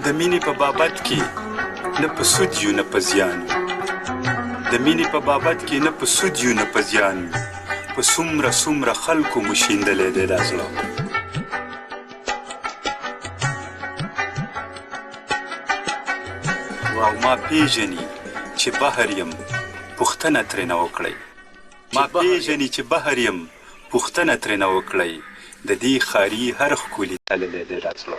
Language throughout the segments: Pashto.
د مینې په بابت کې نه په سود یو نه په زیان یو، د مینې په بابت کې نه په سود یو نه په زیان یو، په څومره څومره خلکو مو شیندلی دی دا زړه. او ما پیژني چې بهر یم، پوښتنه ترېنه وکړئ. ما پیژني چې بهر یم، پوښتنه ترېنه وکړئ، د دې ښاري هر ښکلي تللی دی دا زړه.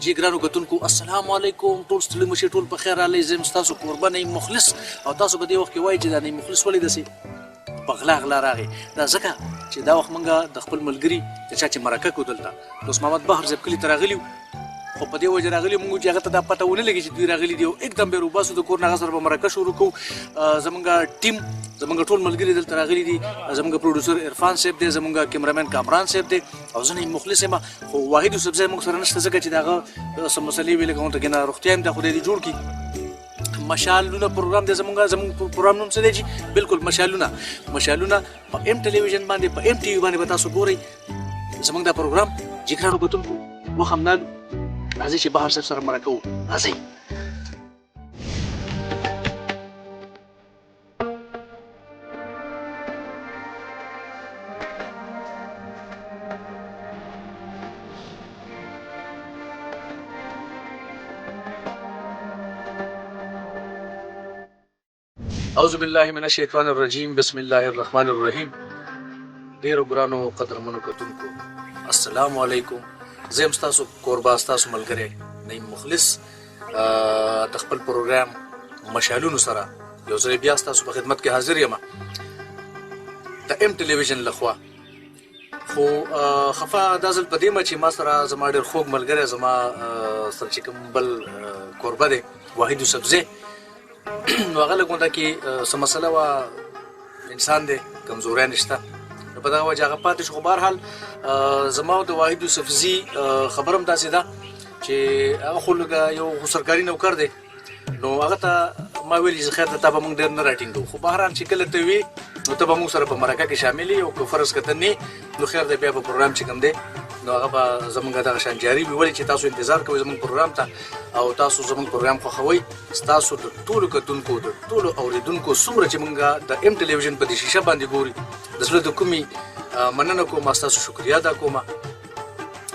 جی ګرانو کتونکو، السلام علیکم. ټول ستړي مشي، ټول په خیر راغلئ. زه یم ستاسو کوربه نعیم مخلص، او تاسو په دې وخت کې وایئ چې دا نعیم مخلص ولې داسې په غلا غلا راغی؟ دا ځکه چې دا وخت موږ د خپل ملګري د چا چې مرکه کو دلته دوست محمد بحر صاحب کلي ته راغلي، خو په دې وجه راغلي موږ چې هغه ته دا پته ونه لګي چې دوی راغلي دي، او اکدم به روباسو د کور نه، هغه سره به مرکه شروع کوو. زمونږ ټیم، زمونږ ټول ملګري دلته راغلي دي. زمونږ پروډوسر عرفان صاحب دی، زمونږ کیمرامین کامران صاحب دی، او زه نعیم مخلص یم. خو واحد یوسفزی موږ سره نشته، ځکه چې د هغه څه مسلې وې، لکه ورته کنه روغتیا هم ده، خدای دې جوړ کړي. مشالونه پروګرام دی زمونږ پروګرام نوم څه دی چې؟ بالکل مشالونه. مشالونه په ایم ټلویزیون باندې، په ایم ټي وي باندې به تاسو ګورئ زمونږ دا پروګرام. جی ګرانو کتونکو، وخم نه راځئ چې بهر صاحب سره مرکه وکړو، راځئ. اعوذ بالله من الشیطان الرجیم، بسم الله الرحمن الرحیم. ډیرو ګرانو قدرمنو کتونکو، السلام علیکم. زه یم ستاسو کوربه، ستاسو ملګری نعیم مخلص، د خپل پروګرام مشالونو سره یو ځل بیا ستاسو په خدمت کې حاضر یم د ایم ټلویزیون لخوا. خو خفه دا ځل په دې ما چې ما سره زما ډېر خوږ ملګری، زما سره چې کوم بل کوربه دی واحد یوسفزی، نو هغه لږ غونډه کې څه مسله وه، انسان دی، کمزوری نشته، نو په دغه وجه هغه پاتې شو. خو بهرحال زما او د واحد یوسفزي خبره هم داسې ده چې هغه خو لږه یو خو سرکاري نوکر دی، نو هغه ته ما ویل چې خیر ده، تا به موږ ډېر نه راټینګو، خو بهرحال چې کله ته وي نو ته به موږ سره په مرکه کې شامل یې، او که فرض که ته نه نو خیر دی، بیا به پروګرام چې کوم دی نو هغه به زموږ دغه شان جاري وي. ولې چې تاسو انتظار کوئ زموږ پروګرام ته او تاسو زموږ پروګرام خوښوئ. ستاسو د ټولو کتونکو، د ټولو اورېدونکو، څومره چې موږ د ایم ټلویزیون په دې شیشه باندې ګوري، د زړه د کومې مننه کوم، ستاسو شکریه ادا کوم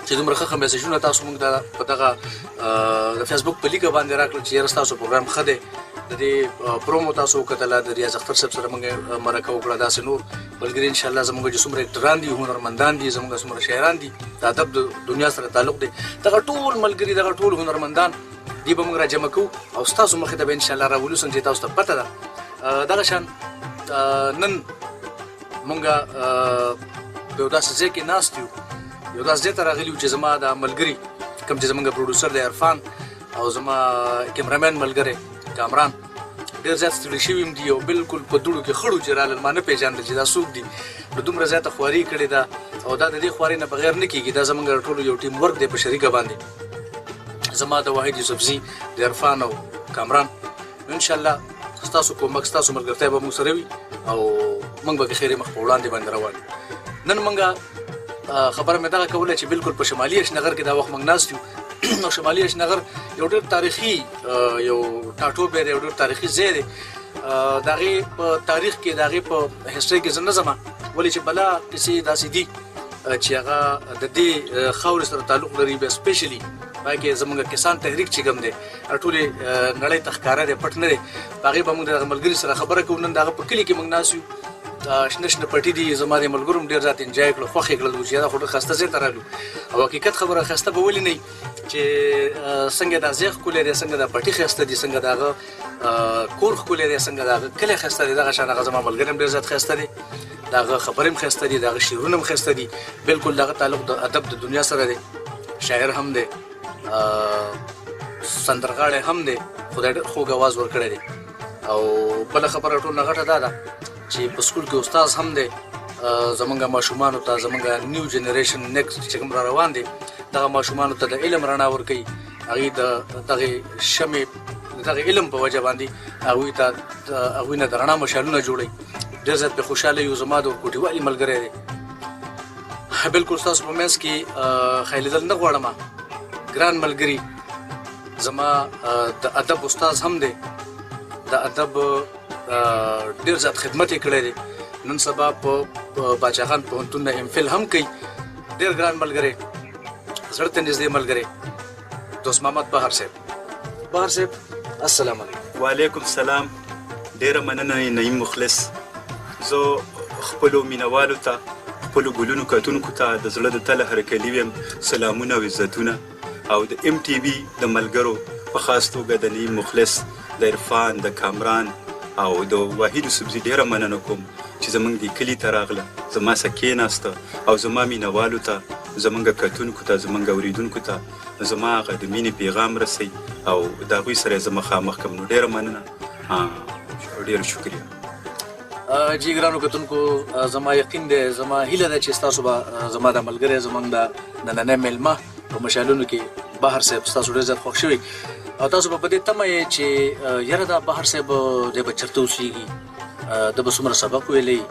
چې دومره ښه ښه میسجونه تاسو موږ ته په دغه د فیسبوک په لیکه باندې راکړل چې یاره ستاسو پروګرام ښه دی، د دې پرومو تاسو وکتله، د ریاض اختر صاحب سره موږ مرکه وکړه، داسې نور ملګري انشاءالله زموږ چې څومره اکټران دي، هنرمندان دي، زموږ څومره شاعران دي، د ادب د دنیا سره تعلق دی، دغه ټول ملګري، دغه ټول هنرمندان دي به موږ راجمع کوو او ستاسو مخې ته به انشاءالله راولو، څنګه چې تاسو ته پته ده. دغه شان نن موږ په یو داسې ځای کې ناست یو، یو داسې ځای ته راغلي یو چې زما د ملګري کوم چې زموږ پروډوسر دی عرفان او زما کیمرامین ملګری کامران ډېر زیات ستړي شوي هم دي او بالکل په دوړو کې خړو چې رالل ما نه پېژندل چې دا څوک دي، نو دومره زیاته خواري یې کړې ده او دا د دې خوارۍ نه بغیر نه کېږي. دا زموږ د ټولو یو ټیم ورک دی په شریکه باندې، زما د واحد یوسفزي، د عرفان او کامران. نو انشاءالله ستاسو کومک، ستاسو ملګرتیا به موږ سره وي او موږ به خیر مخ په وړاندې باندې روان یو. نن موږ خبره مې دغه کوله چې بالکل په شمالي اشنغر کې دا وخت موږ ناست یو. نو شمالي اشنغر یو ډېر تاریخي یو ټاټوبی دی، یو ډېر تاریخي ځای دی. د هغې په تاریخ کې، د هغې په هسټرۍ کې زه نه ځم، ولې چې بلا قصې داسې دي چې هغه د دې خاورې سره تعلق لري، بیا سپیشلی پای کې زمونږ کسان تحریک چې کوم دی ټولې نړۍ ته ښکاره دی، پټ نه دی. په هغې به موږ د هغه ملګري سره خبره کوو. نن د هغه په کلي کې موږ ناست یو، شنه شنه پټي دي. زما د ملګرو هم ډېر زیات انجوای کړو، خوښ یې کړل چې دا خو ډېر ښایسته ځای ته رالو. او حقیقت خبره ښایسته به ولې نه وي چې څنګه دا ځای ښکلی دی، څنګه دا پټي ښایسته دي، څنګه د هغه کور ښکلی دی، څنګه د هغه کلی ښایسته دی. دغه شان هغه زما ملګری هم ډېر زیات ښایسته دی، د هغه خبرې هم ښایسته دي، د هغه شعرونه هم ښایسته دي. بالکل د هغه تعلق د ادب د دنیا سره دی، شاعر هم دی، سندرغاړی هم دی، خدای ډېر خوږ اواز ورکړی دی. او بله خبره ټول نه غټه دا ده چې په سکول کې استاد هم دی. زمونږ ماشومانو ته، زمونږ نیو جنریشن نیکسټ چې کوم را روان دی، دغه ماشومانو ته د علم رڼا ورکوي. هغوی د دغې شمې، دغه علم په وجه باندې هغوی ته هغوی نه د رڼا مشالونه جوړوي. ډېر زیات پرې خوشحاله یو. زما د ورکوټیوالي ملګری دی. بالکل ستاسو په منځ کې خیالېدل نه غواړم. ګران ملګري زما د ادب استاد هم دی، د ادب ډېر زیات خدمت یې کړی دی. نن سبا په باچا خان پوهنتون نه ایم فل هم کوي. ډېر ګران ملګری، زړه ته نږدې ملګری، دوست محمد بهر صاحب. بهر صاحب السلام علیکم. وعلیکم سلام. ډېره مننه نعیم مخلص. زه خپلو مینهوالو ته، خپلو ګلونو کتونکو ته د زړه د تله هرکلي ویم، سلامونه او عزتونه. او د ام ټي وي د ملګرو په خاص توګه د نعیم مخلص، د عرفان، د کامران او د واحد یوسفزي ډېره مننه کوم چې زمونږ دې کلي ته راغله، زما سره کښېناسته او زما مینهوالو ته، زمونږ کتونکو ته، زمونږ اورېدونکو ته زما هغه د مینې پیغام رسوي او د هغوی سره یې زه مخامخ کړم. نو ډېره مننه، ډېره شکریه. جی ګرانو کتونکو، زما یقین دی، زما هیله ده چې ستاسو به زما دا ملګری، زمونږ د نننی مېلمه په مشالونو کې بهر صاحب ستاسو ډېر زیات خوښ شوی. او تاسو به په دې تمه یې چې یاره دا بهر صاحب دی به چېرته اوسېږي، ده به څومره سبق ویلی،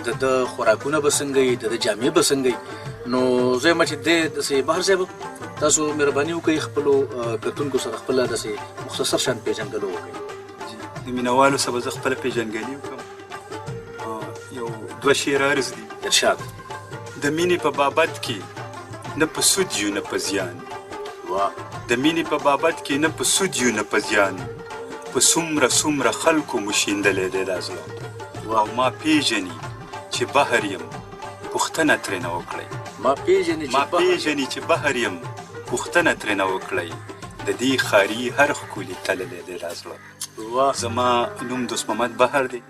د ده خوراکونه به څنګه وي، د ده جامې به څنګه وي. نو زه یم چې دی داسې بهر صاحب تاسو مهرباني وکړئ خپلو کتونکو سره خپله داسې مختصر شان پېژندګلو وکړئ. د مینهوالو سره به زه خپله پېژندګلي وکړم. یو دوه شعره عرض دي. ارشاد. د مینې په بابت کې نه په سود یو نه په زیان. واه. د مینې په بابت کې نه په سود یو نه په زیان، په څومره څومره خلکو مو شیندلی دی دا زړه. او ما پېژني چې بهر یم، پوښتنه ترېنه وکړئ. ما پېژني ما پېژني چې بهر یم، پوښتنه ترېنه وکړئ. د دې ښاري هر ښکلي تللی دی دا زړه. زما نوم دوست محمد بهر دی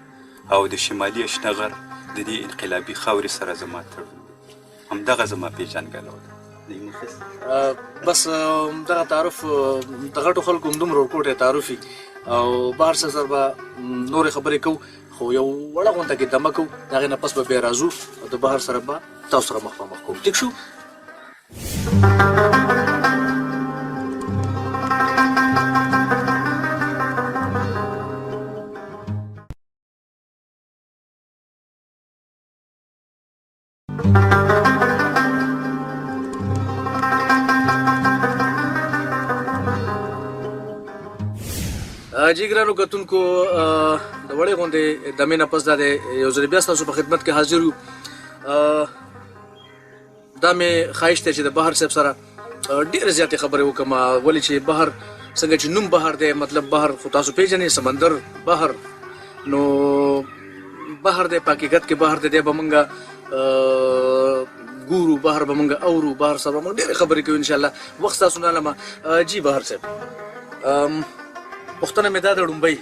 او د شمالي اشنغر د دې انقلابي خاورې سره زما تړون دی. همدغه زما پېژندګلو ده. بس دغه تعارف د غټو خلکو هم دومره ورکوټی تعارف وي. او بهر صاحب سره به نورې خبرې کوو، خو یو وړه غونډه کې دمه کوو، د هغې نه پس به بیا راځو او د بهر سره به تاسو سره مخ په مخ کوو. ټیک شو؟ جی ګرانو کتونکو، د وړې غوندې دمې نه پس دا دی یو ځل بیا ستاسو په خدمت کې حاضر یو. دا مې خواهش دی چې د بهر صاحب سره ډېرې زیاتې خبرې وکړم، ولې چې بهر څنګه چې نوم بهر دی، مطلب بهر خو تاسو پېژنئ، سمندر بهر، نو بهر دی، په حقیقت کې بهر دی. دی به مونږ ګورو، بهر به مونږ اورو، بهر سره به مونږ ډېرې خبرې کوو انشاءالله. وخت ستاسو نه لمه. جی بهر صاحب، پوښتنه مې دا ده ړومبۍ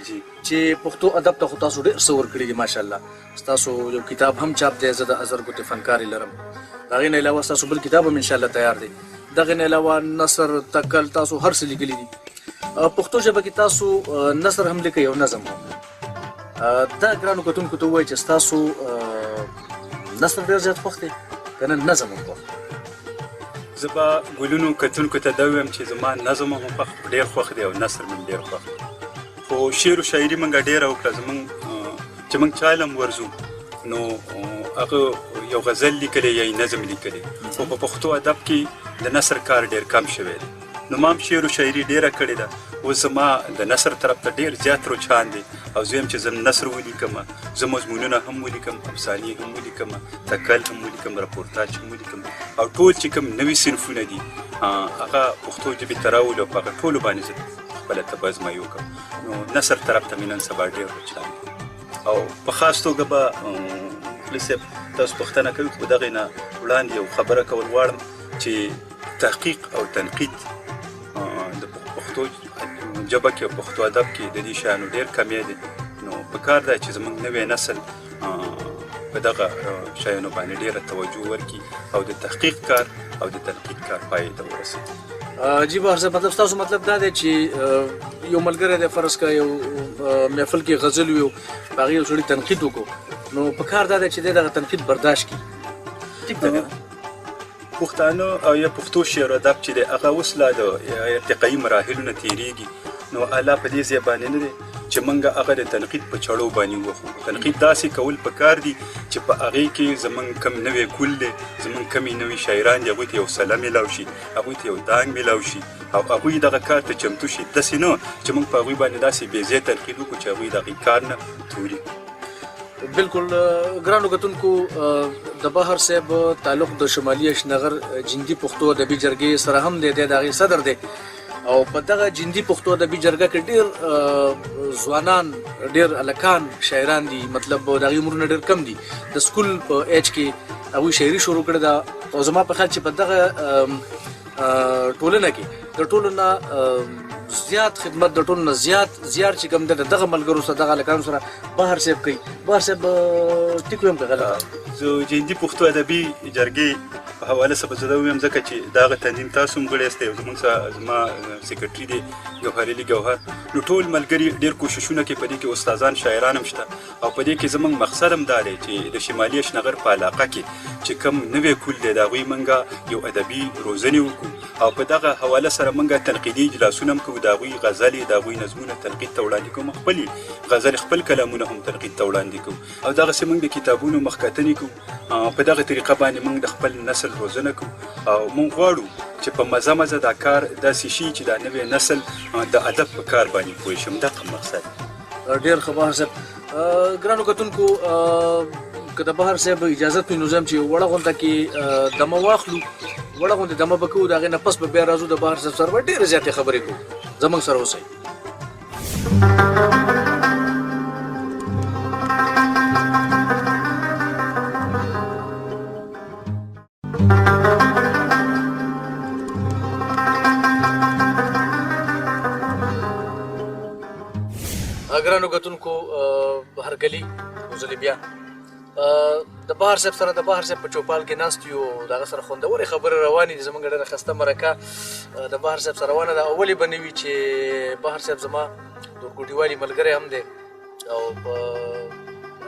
چې پښتو ادب ته خو تاسو ډېر څه ورکړي دي ماشاءالله. ستاسو یو کتاب هم چاپ دی، زه د ازر ګوتې فنکاري لرم. د هغې نه علاوه ستاسو بل کتاب هم انشاءالله تیار دی. دغې نه علاوه نثر، تکل، تاسو هر څه لیکلي دي. پښتو ژبه کې تاسو نثر هم لیکئ او نظم هم. دا ګرانو کتونکو ته ووایئ چې ستاسو نثر ډېر زیات خوښ دی که نه نظم هم خوښ دی؟ زه به ګلونو کتونکو ته دا ووایم چې زما نظم هم خوښ، ډېر خوښ دی او نثر مې ډېر خوښ دی. خو شعر و شاعري موږ ډېره وکړه. زموږ چې موږ چا له هم ورځو نو هغه یو غزل لیکلی یا یې نظم لیکلی، خو په پښتو ادب کې د نثر کار ډېر کم شوی دی. نو ما هم شعر و شاعري ډېره کړې ده. اوس زما د نثر طرف ته ډېر زیات رجحان دی او زه یم چې زه نثر ولیکم، زه مضمونونه هم ولیکم، افسانې هم ولیکم، تکل هم ولیکم، رپورتاج هم ولیکم، او ټول چې کوم نوي صنفونه دي هغه پښتو ژبې ته راولو، په هغه ټولو باندې زه خپله طبع ازمایي وکړم. نو نثر طرف ته مې نن سبا ډېر رجحان دی. او په خاص توګه به مخلص صاحب تاسو پوښتنه کوي، خو دغې نه وړاندې یو خبره کول غواړم چې تحقیق او تنقید د پښتو ژبه کې او پښتو ادب کې د دې شیانو ډېر کمی دی. نو په کار ده چې زموږ نوی نسل په دغه شیانو باندې ډېره توجه ورکړي او د تحقیق کار او د تنقید کار پای ته ورسوي. جی بهر صاحب، مطلب ستاسو مطلب دا دی چې یو ملګری دی، فرض کړه یو محفل کې غزل وي، په هغې یو سړي تنقید وکړو، نو په کار دا دی چې دی دغه تنقید برداشت کړي، ټیک ده که نه؟ پښتانه او یا پښتو شعر ادب چې دی هغه اوس لا د ارتقایي مراحلو نه تېرېږي، نو الله په دې ځای باندې نه دی چې موږ هغه د تنقید په چړو باندې ووهو. تنقید داسې کول پکار دي چې په هغې کې زموږ کم نوی کول دی، زموږ کمې نوي شاعران دي، هغوی ته یو سله میلاو شي، هغوی ته یو دانګ میلاو شي او هغوی دغه کار ته چمتو شي، داسې نه چې موږ په هغوی باندې داسې بې ځایه تنقید وکړو چې هغوی د هغې کار نه توري. بالکل. ګرانو کتونکو، د بهر صاحب تعلق د شمالي اشنغر جندي پښتو ادبي جرګې سره هم دی، دی د هغې صدر دی، او په دغه جندي پښتو ادبي جرګه کې ډېر ځوانان، ډېر هلکان شاعران دي، مطلب د هغې عمرونه ډېر کم دي، د سکول په ایج کې هغوی شاعري شروع کړې ده. او زما په خیال چې په دغه ټولنه کې د ټولو نه زیات خدمت، د ټولو نه زیات زیار چې کوم دی د دغه ملګرو سره، دغه هلکانو سره بهر صاحب کوي. بهر صاحب، ټیک وایم که غلط؟ زه جندي پښتو ادبي جرګې په حواله سره به زه دا ووایم، ځکه چې د هغه تنظیم تاسو هم غړي یاستئ او زموږ سره زما سیکرټري دی ګوهر علي ګوهر، نو ټول ملګري ډېر کوششونه کوي. په دې کې استادان شاعران هم شته، او په دې کې زموږ مقصد هم دا دی چې د شمالي اشنغر په علاقه کې چې کوم نوی کول دی د هغوی موږ یو ادبي روزنې وکړو، او په دغه حواله سره موږ تنقیدي اجلاسونه هم کوو، د هغوی غزلې، د هغوی نظمونه تنقید ته وړاندې کوو، موږ خپلې غزلې، خپل کلامونه هم تنقید ته وړاندې کوو، او دغسې موږ د کتابونو مخکتنې کوو. په دغه طریقه باندې موږ د خپل نسل روزنه کوو، او موږ غواړو چې په مزه مزه دا کار داسې شي چې دا نوی نسل د ادب په کار باندې پوه شي، همدغه مقصد. ډېر ښه بهر صاحب. ګرانو کتونکو، که د بهر صاحب اجازت وي نو زه هم چې وړه غونډه کې دمه واخلو، وړه غونډه دمه به کوو، د هغې نه پس به بیا راځو، د بهر صاحب سره به ډېرې زیاتې خبرې کوو. زموږ سره اوسئ. ګرانو کتونکو، هرکلي یو ځلې بیا د بهر صاحب سره د بهر صاحب په چوپال کې ناست یو، د هغه سره خوندورې خبرې روانې دي. زموږ ډېره ښایسته مرکه د بهر صاحب سره روانه ده، او ولې به نه وي چې بهر صاحب زما د اورګوټیوالي ملګری هم دی، او په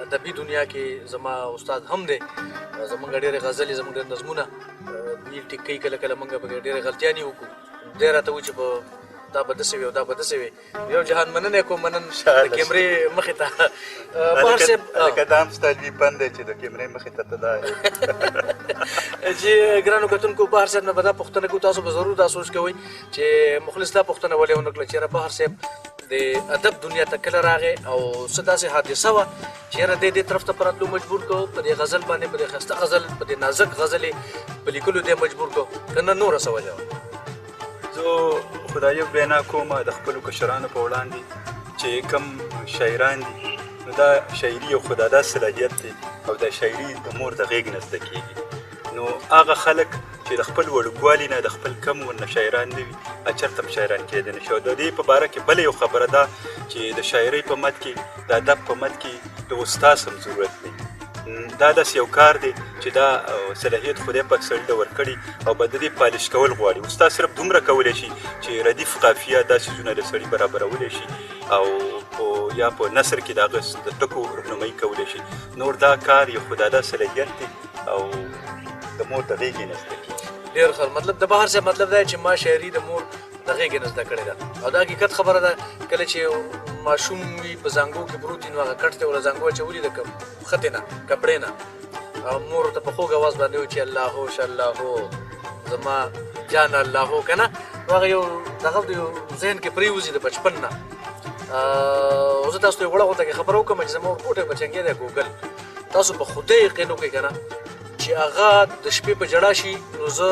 ادبي دنیا کې زما استاد هم دی. زموږ ډېرې غزلې، زموږ ډېر نظمونه دوی ټیک کوي، کله کله موږ پکې ډېرې غلطیانې وکړو، دی راته وایي چې دا به داسې وي او دا به داسې وي. یو جهان مننه کوم، منن د کیمرې مخې ته بهر صاحب. لکه دا هم ستا لوی پند دی چې د کیمرې مخې ته ته دا چې ګرانو کتونکو، بهر صاحب نه به دا پوښتنه کوو، تاسو به ضرور دا سوچ کوئ چې مخلص دا پوښتنه ولې ونه کړه چې یاره بهر صاحب د ادب دنیا ته کله راغی او څه داسې حادثه وه چې یاره دی دې طرف ته په راتلو مجبور کړو، په دې غزل باندې، په دې ښایسته غزل، په دې نازک غزلې په لیکلو دی مجبور کړو، که نه نوره څه وجه وه؟ زه خدای وینا کوم د خپلو کشرانو په وړاندې چې کم شاعران دي، نو دا شاعري یو خدادا صلاحیت دی، او دا شاعري د مور د غېږ نه زده کېږي. نو هغه خلک چې د خپل وړوکوالي نه، د خپل کم عمر نه شاعران نه وي، چېرته هم شاعران کېدی نه شي. او د دې په باره کې بله یو خبره ده چې د شاعرۍ په مد کې، د ادب په مد کې د استاد هم ضرورت دی. دا داسې یو کار دی چې دا صلاحیت خدای پاک سړي له ورکړي او به د دې پالش کول غواړي. استاد صرف دومره کولی شي چې ردیف، قافیه دا څیزونه د سړي برابرولی شي، او یا په نثر کې د هغه د ټکو رهنمایي کولی شي. نور دا کار یو خدادا صلاحیت دی او د مور د غېږې نه زده کېږي. ډېر ښه. مطلب د بهر صاحب مطلب دا دی چې ما شاعري د مور د غېږې نه زده کړې ده، او دا حقیقت خبره ده. کله چې ماشوم وي په زانګو کې پروت وي، نو هغه کټ ته ورله زانګو اچولي ده، ختې نه، کپړې نه، او مور ورته په خوږ اواز باندې وایي چې الله هو شه الله هو زما جان الله هو، که نه؟ نو هغه یو دغه د یو ذهن کې پرېوځي د بچپن نه. او زه تاسو ته وړه غونډه کې خبره وکړم چې زما ورکوټی بچنګی دی ګوګل، تاسو په خدای یقین وکړئ که نه چې هغه د شپې په ژړا شي، نو زه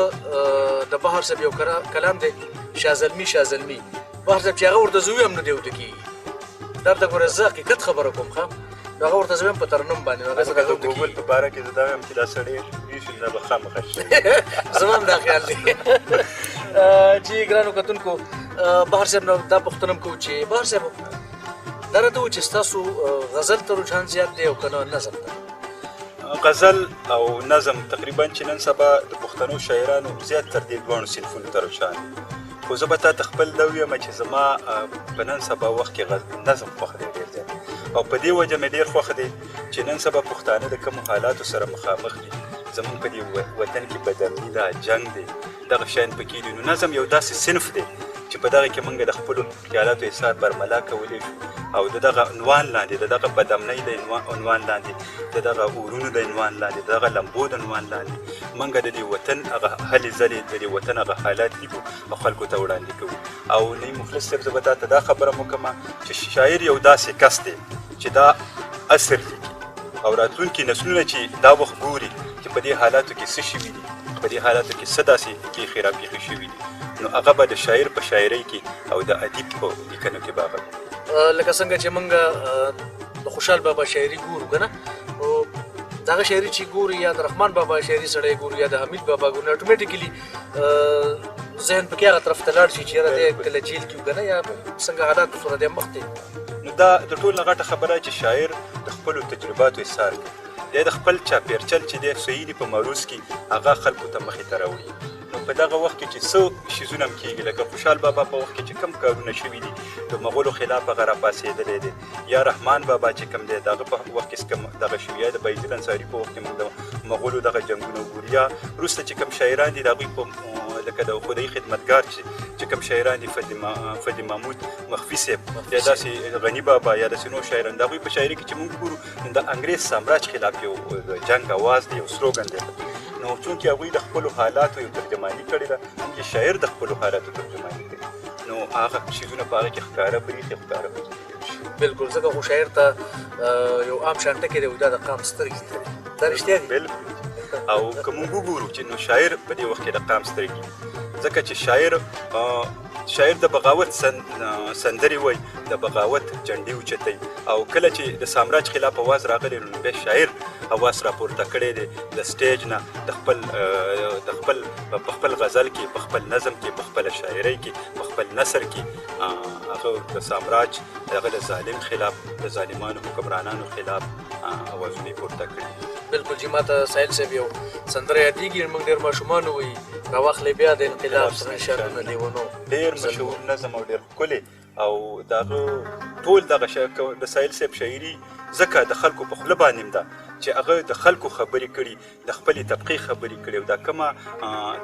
د بهر صاحب یو کلام دی، شاه زلمی بهر صاحب چې هغه ورته زه ووایم نو دی وده کېږي. درته ګوره زه حقیقت خبره کوم، ښه نو هغه ورته زه وایم په ترنم باندې، نو هغه سره د ګوګل په باره کې زه دا وایم چې دا سړی ویښ شي دا به خامخا شي. زما هم دا خیال دی. چې ګرانو کتونکو بهر صاحب نه دا پوښتنه هم کوو چې بهر صاحب دا راته ووایه چې ستاسو غزل ته رجحان زیات دی او که نه نظم ته؟ غزل او نظم تقریبا چې نن سبا د پښتنو شاعرانو زیات تر دې دواړو صنفونو ته رجحان دی، خو زه به تا ته خپل دا ووایم چې زما په نن سبا وخت کې نظم خوښ دی ډېر زیات، او په دې وجه مې ډېر خوښ دی چې نن سبا پښتانه د کومو حالاتو سره مخامخ دي، زمونږ په دې وطن کې بدامني ده، جنګ دی، دغه شیان پکې دي، نو نظم یو داسې صنف دی چې په دغه کې موږ د خپلو خیالاتو اظهار برملا کولی شو، او د دغه عنوان لاندې، د دغه بدامنۍ د عنوان لاندې، د دغه اورونو د عنوان لاندې، د دغه لمبو د عنوان لاندې موږ د دې وطن هغه هلې ځلې، د دې وطن هغه حالات لیکو او خلکو ته وړاندې کوو. او نعیم مخلص صاحب زه به تا ته دا خبره هم وکړم چې شاعر یو داسې کس دی چې دا عصر لیکي، او راتلونکي نسلونه چې دا وخت ګوري چې په دې حالاتو کې څه شوي دي، په دې حالاتو کې څه داسې پېښې راپېښې شوي دي، نو هغه به د شاعر په شاعرۍ کې او د ادیب په لیکنو کې به هغه ګوري. لکه څنګه چې موږ د خوشحال بابا شاعري ګورو که نه، نو دغه شاعري چې ګورو یا د رحمان بابا شاعري سړی ګورو یا د حمید بابا ګورو، نو اتوماتیکلي ذهن پکې هغه طرف ته لاړ شي چې یاره دی کله جیل کې که نه یا څنګه حالاتو سره دی مخ دی. نو دا د ټول نه غټه خبره چې شاعر د خپلو تجرباتو اظهار کوي، دی د خپل چاپېرچل چې دی صحیح په معروض کې هغه خلکو ته مخې ته راوړي. نو په دغه وخت کې چې څه شیزونه هم کېږي، لکه خوشحال بابا په وخت کې چې کم کارونه شوي دي، د مغولو خلاف هغه راپاڅېدلی دی، یا رحمان بابا چې کوم دی د هغه په وخت کې کوم دغه شوي، یا د بایزید انصاري په وخت کې موږ د مغولو دغه جنګونه وګورو، یا وروسته چې کوم شاعران دي د هغوی په لکه د خدایي خدمتګار چې کوم شاعران دي، فضل محمود مخفي صاحب، یا داسې غني بابا، یا داسې نور شاعران، د هغوی په شاعري کې چې موږ ګورو نو د انګرېز سامراج خلاف یو جنګ اواز دی، یو سلوګن دی. نو چونکې هغوی د خپلو حالاتو یو ترجماني کړې ده، چونکې شاعر د خپلو حالاتو ترجماني کوي، نو هغه شیزونه په هغه کې ښکاره برېښي، ښکاره پکې لیدل شي. بالکل، ځکه خو شاعر ته یو عام شان ټکی دی، دا د قام سترګې دي، دا رښتیا دي. بالکل. او که موږ وګورو چې نو شاعر په دې وخت کې د قام سترګې، ځکه چې شاعر د بغاوت سندرې وایي، د بغاوت جنډې اوچتوي، او کله چې د سامراج خلاف اواز راغلی نو بیا شاعر اواز راپورته کړی دی د سټیج نه، د خپل د خپل په خپل غزل کې، په خپل نظم کې، په خپله شاعرۍ کې، په خپل نثر کې هغه د سامراج، هغه د ظالم خلاف، د ظالمانو حکمرانانو خلاف اوازونه یې پورته کړي. بالکل جی، ما ته ساحل صاحب یو سندره یادېږي، موږ ډېر ماشومان وو، راواخلې بیا د انقلاب سره نشانونه لیونو، ډېر مشهور نظم او ډېر ښکلی، او د هغه ټول دغه د ساحل صاحب شاعري ځکه د خلکو په خوله باندې هم ده چې هغه د خلکو خبرې کړي، د خپلې طبقې خبرې کړي، او دا کومه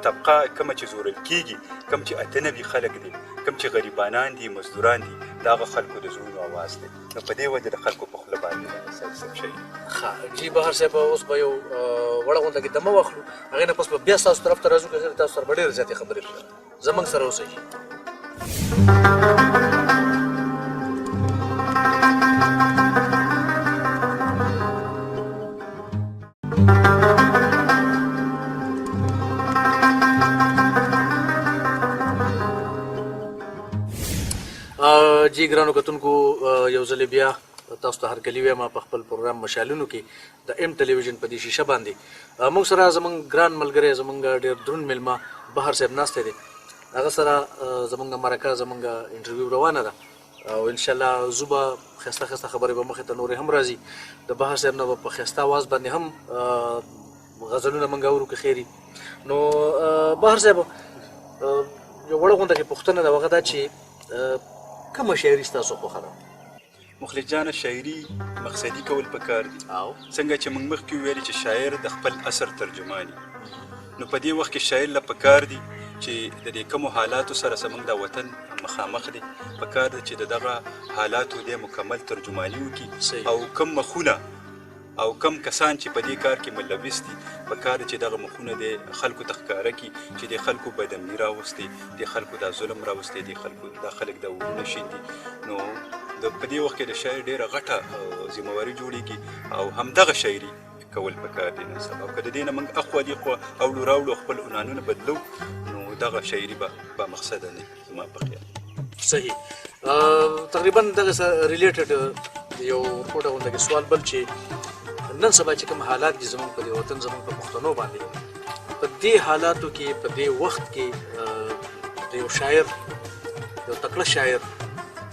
طبقه کومه چې زورل کېږي، کوم چې 98 خلک دي، کوم چې غریبانان دي، مزدوران دي، د هغه خلکو د زړونو اواز دی. نو په دې وجه د خلکو په خوله باندې د ساحل صاحب شاعري. ښه جی بهر صاحب، اوس به یو وړه غونډه کې دمه واخلو، هغې نه پس به بیا ستاسو طرف ته راځو، که چېرې تاسو سره به ډېرې زیاتې خبرې وکړو. زموږ سره اوسئ. جی ګرانو کتونکو، یو ځل بیا تاسو ته هرکلی وایم په خپل پروګرام مشالونو کې د ایم ټلویزیون په دې شیشه باندې. موږ سره زمونږ ګران ملګری، زمونږ ډېر دروند مېلمه بهر صاحب ناستی دی، هغه سره زمونږ مرکه، زمونږ انټرویو روانه ده، او انشاءالله زه به ښایسته ښایسته خبرې به مخې ته نورې هم راځي. د بهر صاحب نه به په ښایسته اواز باندې هم غزلونه موږ اورو که خیر. نو بهر صاحب، یو وړه غونډه کې پوښتنه ده، هغه دا چې کومه شاعري ستاسو خوښه ده؟ مخلص جانه، شاعري مقصدي کول پکار دي. او څنګه چې موږ مخکې وویل چې شاعر د خپل عصر ترجماني، نو په دې وخت کې شاعر له پکار دي چې د دې کومو حالاتو سره زموږ دا وطن مخامخ دی، پکار دی چې د دغه حالاتو دی مکمل ترجماني وکړي، او کوم مخونه او کم کسان چې په دې کار کې ملوث دي، پکار دی چې دغه مخونه د خلکو ته ښکاره کړي چې د خلکو بدامني راوستي، د خلکو دا ظلم راوستي، د خلکو دا خلک دا ورونه شیندي. نو د په دې وخت کې د شاعر ډېره غټه ذمه واري جوړېږي او همدغه شاعري کول پکار دي نن سبا. او که د دې نه موږ اخوا دې خوا اوړو راوړو، خپل عنوانونه بدلو، نو دغه شاعري به با مقصده نه، زما په خیال. صحیح. تقریبا دغه related یو کوټه غونډه کې سوال بل چې نن سبا چې کوم حالات دي زمونږ په دې وطن، زمونږ په پښتنو باندې، په دې حالاتو کې، په دې وخت کې د یو شاعر، یو تکړه شاعر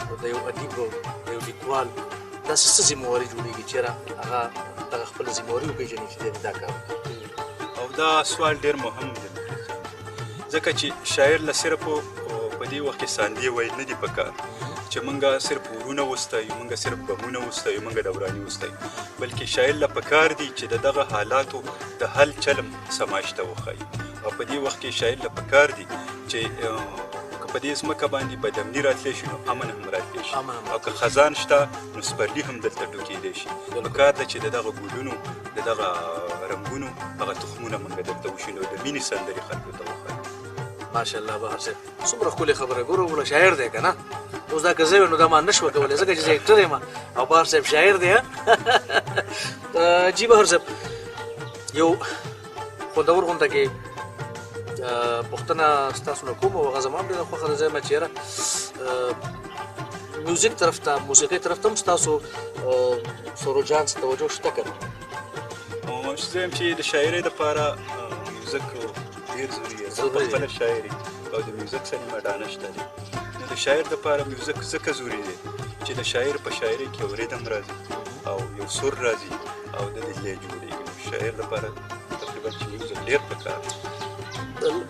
او د یو ادیب، د یو لیکوال داسې څه ذمهواري جوړېږي چې هغه دغه خپله ذمهواري وپېژني چې دی دا کار وکړي؟ او دا سوال ډېر مهم دی، ځکه چې شاعر له صرف په دې وخت کې ساندې ویل نه دي پکار چې مونږ صرف ورونه وستایو، مونږ صرف بمونه وستایو، مونږ دوراني وستایو، بلکې شاعر له پکار دي چې د دغه حالاتو د حل چلم سماج ته وښایي. او په دې وخت کې شاعر له پکار دي چې که په دې ځمکه باندې بدامني راتلی شي نو امن هم راتلی شي، او که خزان شته نو سپرلي هم دلته ټوکېدی شي. پکار ده چې د دغه ګلونو، د دغه رنګونو هغه تخمونه مونږ دلته وشینو، د مینې سندرې خلکو ته وښایو. ماشاءالله بهر صاحب، څومره ښکلې خبره. ګوره وګوره، شاعر دی که نه؟ اوس دا که زه ویم نو دا ما نه شوه کولی، ځکه چې زه actor یم او بهر صاحب شاعر دی. جی بهر صاحب، یو خوندور غونډه کې پوښتنه ستاسو نه کوم او هغه زما هم ډېره خوښه ده. زه یم چې یاره میوزیک طرف ته، موسیقۍ طرف ته هم ستاسو سروجان څه توجه شته که نه؟ زه یم چې د شاعرۍ دپاره میوزیک ډېر ضروري دی. زه په خپله شاعر یم او د میوزیک سره مې اډانه شته دی. نو د شاعر دپاره میوزیک ځکه ضروري دی چې د شاعر په شاعرۍ کې یو ریدم راځي او یو سر راځي او د دې لی جوړېږي. نو شاعر دپاره تقریبا چې میوزیک ډېر پکار دی.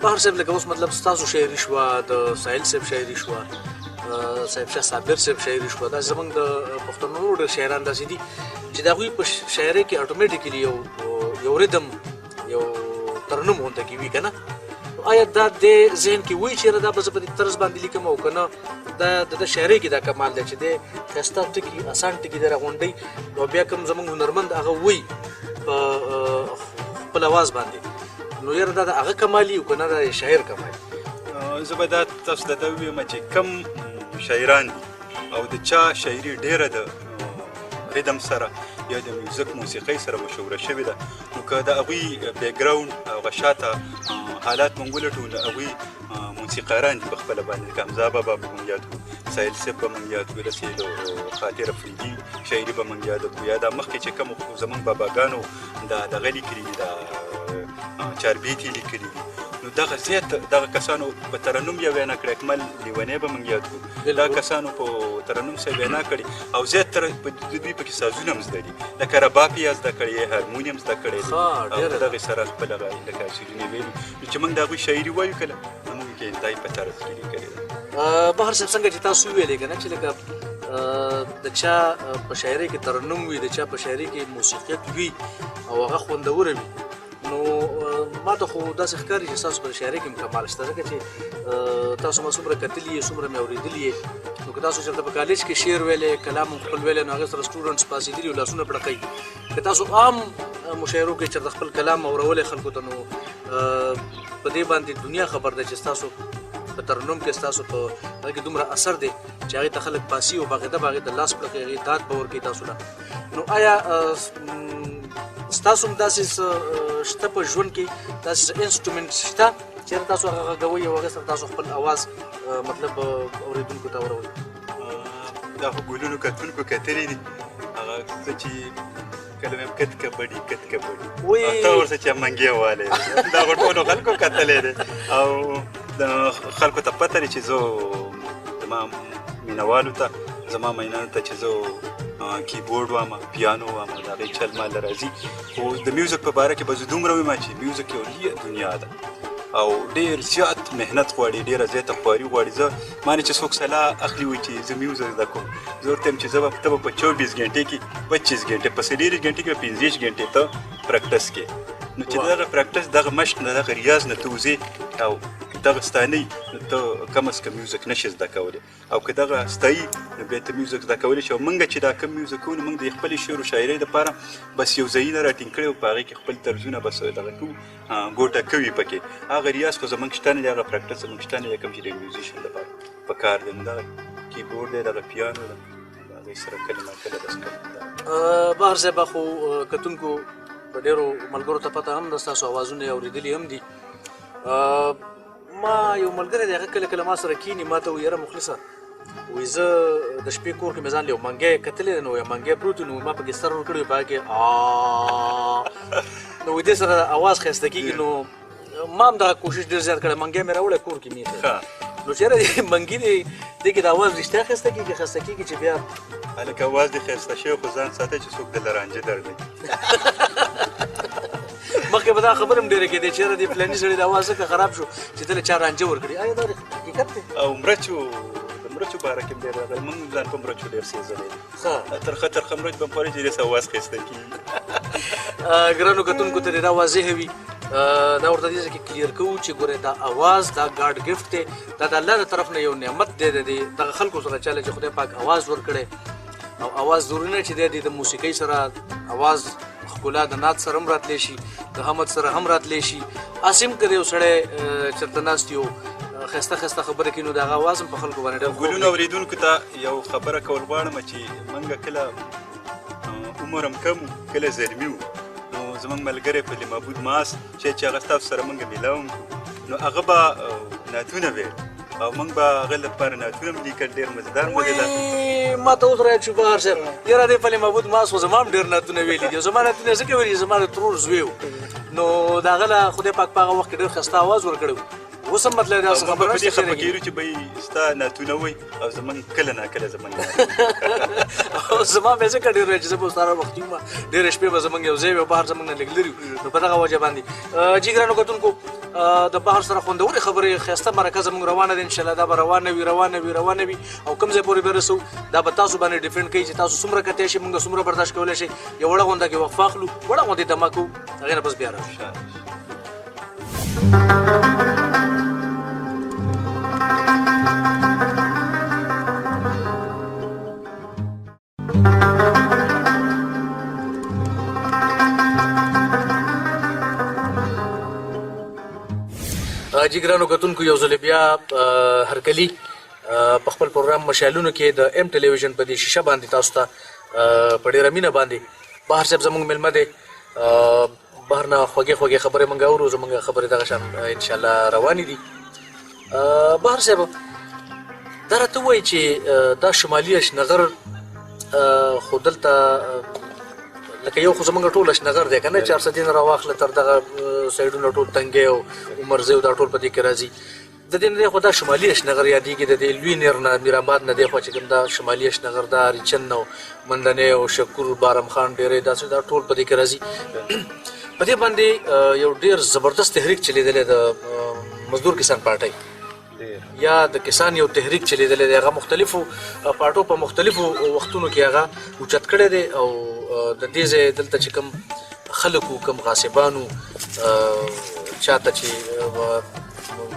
بهر صاحب، لکه اوس مطلب ستاسو شاعري شوه، د ساحل صاحب شاعري شوه، صاحب شاه صابر صاحب شاعري شوه، دا زمونږ د پښتنو نور ډېر شاعران داسې دي چې د هغوی په شاعرۍ کې automatically یو ریدم، یو ترنم غونډه کې وي که نه؟ آیا دا د ذهن کې وایي چې دا به زه په دې طرز باندې لیکم او که نه دا د ده شاعرۍ کې دا کمال دی چې دی ښایسته ټکي، اسان ټکي دی راغونډوي او بیا کوم زمونږ هنرمند هغه وایي په خپل اواز باندې، نو یاره دا د هغه کمال وي او که نه دا د شاعر کمال؟ زه به دا تاسو ته دا ووایم چې کم شاعران دي او د چا شاعري ډېره د ریدم سره یا د میوزیک موسیقۍ سره مشهوره شوې ده، نو که د هغوی background هغه شاته حالات مونږ ولټو نو هغوی موسیقاران دي په خپله باندې. لکه حمزه بابا به مونږ یاد کړو، ساحل صاحب به مونږ یاد کړو، داسې د خاطر افریدي شاعري به مونږ یاد کړو، یا دا مخکې چې کوم زمونږ باباګانو دا دغه لیکلي دي، دا چاربیتې لیکلي دي، نو دغه زیات دغه کسانو په ترنم یې وینا کړې. اکمل لیونی به مونږ یاد کړو، دا کسانو په ترنم سره وینا کړې او زیات تر په دوی پکې سازونه هم زده دي، لکه رباب یې زده کړې، هارمونیم زده کړی دی، او دغې سره خپل هغه لکه شعرونه ویلي. نو چې موږ د هغوی شاعري وایو کله نو موږ کې انتهایي په طرز کې لیکلې ده. بهر صاحب، څنګه چې تاسو وویلې که نه چې لکه د چا په شاعرۍ کې ترنم وي، د چا په شاعرۍ کې موسیقیت وي او هغه خوندوره وي، نو ما ته خو داسې ښکاري چې ستاسو په شاعرۍ کې هم کمال شته، ځکه چې تاسو ما څومره کتلي یې، څومره مې اورېدلي یې، نو که تاسو چېرته په کالج کې شعر ویلی، کلام هم خپل ویلی، نو هغې سره students پاڅېدلي او لاسونه پړقوي. که تاسو عام مشاعرو کې چېرته خپل کلام اورولی خلکو ته، نو په دې باندې دنیا خبر ده چې ستاسو په ترنم کې، ستاسو په هغه کې دومره اثر دی چې هغې ته خلک پاسي او باقاعده به هغې ته لاس پړقوي، هغې داد به ورکوي تاسو له. نو آیا ستاسو هم داسې څه شته په ژوند کې، داسې څه instrument شته چېرې تاسو هغه غږوئ او هغې سره تاسو خپل اواز مطلب اورېدونکو ته اوروئ؟ دا خو ګلونو کتونکو کتلي دي، هغه څه چې کله مې کت کبډي کت کبډي او ته ورسره چې منګی والی، دا خو ټولو خلکو کتلی دی او د خلکو ته پته دی چې زه زما مینهوالو ته، زما مینانو ته چې زه کیبورډ وامه، پیانو وامه، د هغې چل ما له راځي. خو د میوزیک په باره کې به زه دومره وایم چې میوزیک یو لویه دنیا ده او ډېر زیات محنت غواړي، ډېره زیاته خواري غواړي. زه ما نه چې څوک سلا اخلي وایي چې زه میوزیک زده کوم، زه ورته وایم چې زه به ته به په 24 ګنټې کې 25 ګنټې، په 40 ګنټې کې به 25 ګنټې ته practice کې. نو چې دغه practice، دغه مشق نه، دغه ریاض نه ته وځې او دغه ستا نه وي، نو ته کم از کم میوزیک نه شې زده کولی، او که دغه ستا وي نو بیا ته میوزیک زده کولی شې. او موږ چې دا کوم میوزیک کوو نو موږ د خپلې شعر و شاعرۍ دپاره بس یو ځایونه راټینګ کړی او په هغې کې خپل طرزونه بس دغه کوو، ګوټه کوي پکې. هغه ریاض خو زموږ شته نه دی، هغه practice زموږ شته نه دی کوم چې د musician دپاره پکار دی. نو دغه کیبورډ دی، دغه پیانو ده. هغې سره کله نا کله بس کوم. بهر صاحب، خو کتونکو په ډېرو ملګرو ته پته هم ده، ستاسو اوازونه یې اورېدلي هم دي. ما یو ملګری دی، هغه کله کله ما سره کښېني، ما ته وایي یاره مخلصه، وایي زه د شپې کور کې مې ځان له یو منګی کتلی دی، نو یو منګی پروت و، نو ما پکې سر ورکړی وي، په هغه کې نو وایي دې سره اواز ښایسته کېږي. نو ما هم دغه کوشش ډېر زیات کړی، منګی مې راوړی کور کې مې ایښی. نو چېرې دې منګي دی، دې کې د اواز رښتیا ښایسته کېږي، ښایسته کېږي چې بیا هلکه اواز دې ښایسته شوی، خو ځان ساته چې څوک دله رانجه درنه کړي. مخکې به دا خبره هم ډېره کېدې چې یاره دې فلاني سړي د اواز ځکه خراب شو چې دله چا رانجه ورکړي. آیا دا حقیقت دی؟ او مرچو، د مرچو باره کې هم ډېر راغلی، موږ ځان په مرچو ډېر سېځلی دی. ترخه ترخه مرچ به هم خوري چې دې اواز ښایسته کېږي. ګرانو کتونکو ته دې دا واضح وي، دا ورته دې ځای کې clear کوو چې ګورې دا اواز دا God gift دی، دا د الله د طرف نه یو نعمت دی، د دې دغه خلکو سره چاله چې خدای پاک اواز ورکړی. او اواز ضروري نه چې دی د موسیقۍ سره اواز ښکلا د نعت سره هم راتلی شي، د حمد سره هم راتلی شي. هسې هم که د یو سړی چېرته ناست یو ښایسته ښایسته خبره کوي، نو د هغه اواز هم په خلکو باندې ډېر خوږ ګلونو دی. اورېدونکو ته یو خبره کول غواړم چې موږ کله عمر هم کم و، کله زلمي وو، نو زموږ ملګری په معبود ماس چې هغه ستاسو سره موږ میلاو هم کړو، نو هغه به نعتونه ویل او موږ به هغه لپاره نعتونه هم لیکل، ډېر مزیدار مزیدار. وی ما ته اوس را یاد شو بهر صاحب، یاره دې پلي معبود ماس خو زما هم ډېر نعتونه ویلي دي. زما نعتونه یې ځکه ویلي چې زما د ترور زوی و، نو د هغه له خدای پاک په هغه وخت کې ډېر ښایسته اواز ورکړی و. اوس هم مطلب دا څه موږ به خبره په دې نشته چې خفه رنګ کېږو چې به یې ستا نعتونه وایي او زموږ کله نا کله زموږ او زما به ځکه ډېر وایي چې زه به اوس هر وخت یم، ډېرې شپې به زموږ یو ځای وي او بهر زموږ نه لږ لرې وي، نو په دغه وجه باندې. جي ګرانو کتونکو، د بهر سره خوندورې خبرې ښایسته مرکه زموږ روانه ده، انشاءالله دا به روانه وي، روانه وي، روانه وي، او کوم ځای پورې به رسو دا به تاسو باندې depend کوي چې تاسو څومره کتی شئ، موږ څومره برداشت کولی شئ. یو وړه غونډه کې وقفه اخلو، وړه غونډې دمه کوو، هغې نه پس بیا راشو. جي ګرانو کتونکو، یو ځل بیا هرکلی په خپل پروګرام مشالونو کې د ایم ټلویزیون په دې شیشه باندې تاسو ته په ډېره مینه باندې بهر صاحب زموږ مېلمه دی. بهر نه خوږې خوږې خبرې موږ اورو، زموږ خبرې دغه شان انشاءالله روانې دي. بهر صاحب، دا راته ووایي چې دا شمالي اشنغر خو دلته لکه یو خو زموږ ټول اشنغر دی که نه، چارسدې نه راواخله تر دغه سایډونه ټول تنګی او عمرزی او دا ټول په دې کې راځي. د دې نه دی خو دا شمالي اشنغر یادېږي، د دې لوی نیر نه میرآباد نه دی خو چې کوم دا شمالي اشنغر دا ریچن او مندنی او شکور بارم خان ډېری داسې دا ټول په دې کې راځي. په دې باندې یو ډېر زبردست تحریک چلېدلی د مزدور کسان پارټۍ یا د کسان یو تحریک چلېدلی دی، هغه مختلفو پارټو په مختلفو وختونو کې هغه اوچت کړی دی. او د دې ځای دلته چې کوم خلک وو، کوم غاصبان وو، چاته چې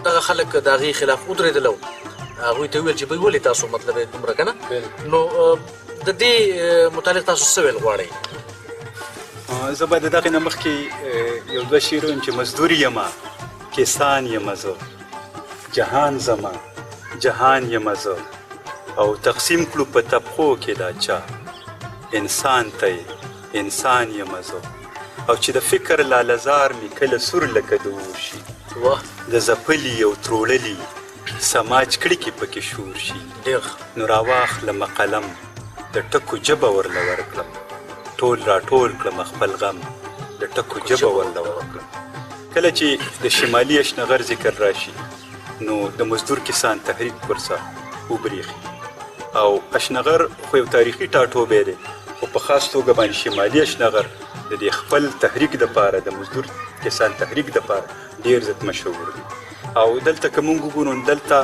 دغه خلک د هغې خلاف ودرېدل او هغوی ته وویل چې بھئی ولې تاسو مطلب یې دومره که نه، نو د دې متعلق تاسو څه ویل غواړئ؟ زه به د دغې نه مخکې یو دوه شعر ووایم چې مزدور یمه کسان یمه زه، جهان زما جهان یمه زه، او تقسیم کړو په طبقو کې دا چا، انسان ته یې انسان یمه زه، او چې د فکر لالهزار مې کله سور لکه د اور شي، د ځپلي او تروړلي سماج کړکې پکې شور شي، نو راواخلمه قلم د ټکو ژبه ورله ورکړم، ټول راټول کړم خپل غم د ټکو ژبه ورله ورکړم. کله چې د شمالي اشنغر ذکر راشي نو د مزدور کسان تحریک ورڅخه وبرېښي، او اشنغر خو یو تاریخي ټاټوبی دی، خو په خاص توګه باندې شمالي اشنغر د دې خپل تحریک دپاره، د مزدور کسان تحریک دپاره ډېر زیات مشهور دی. او دلته که موږ وګورو دلته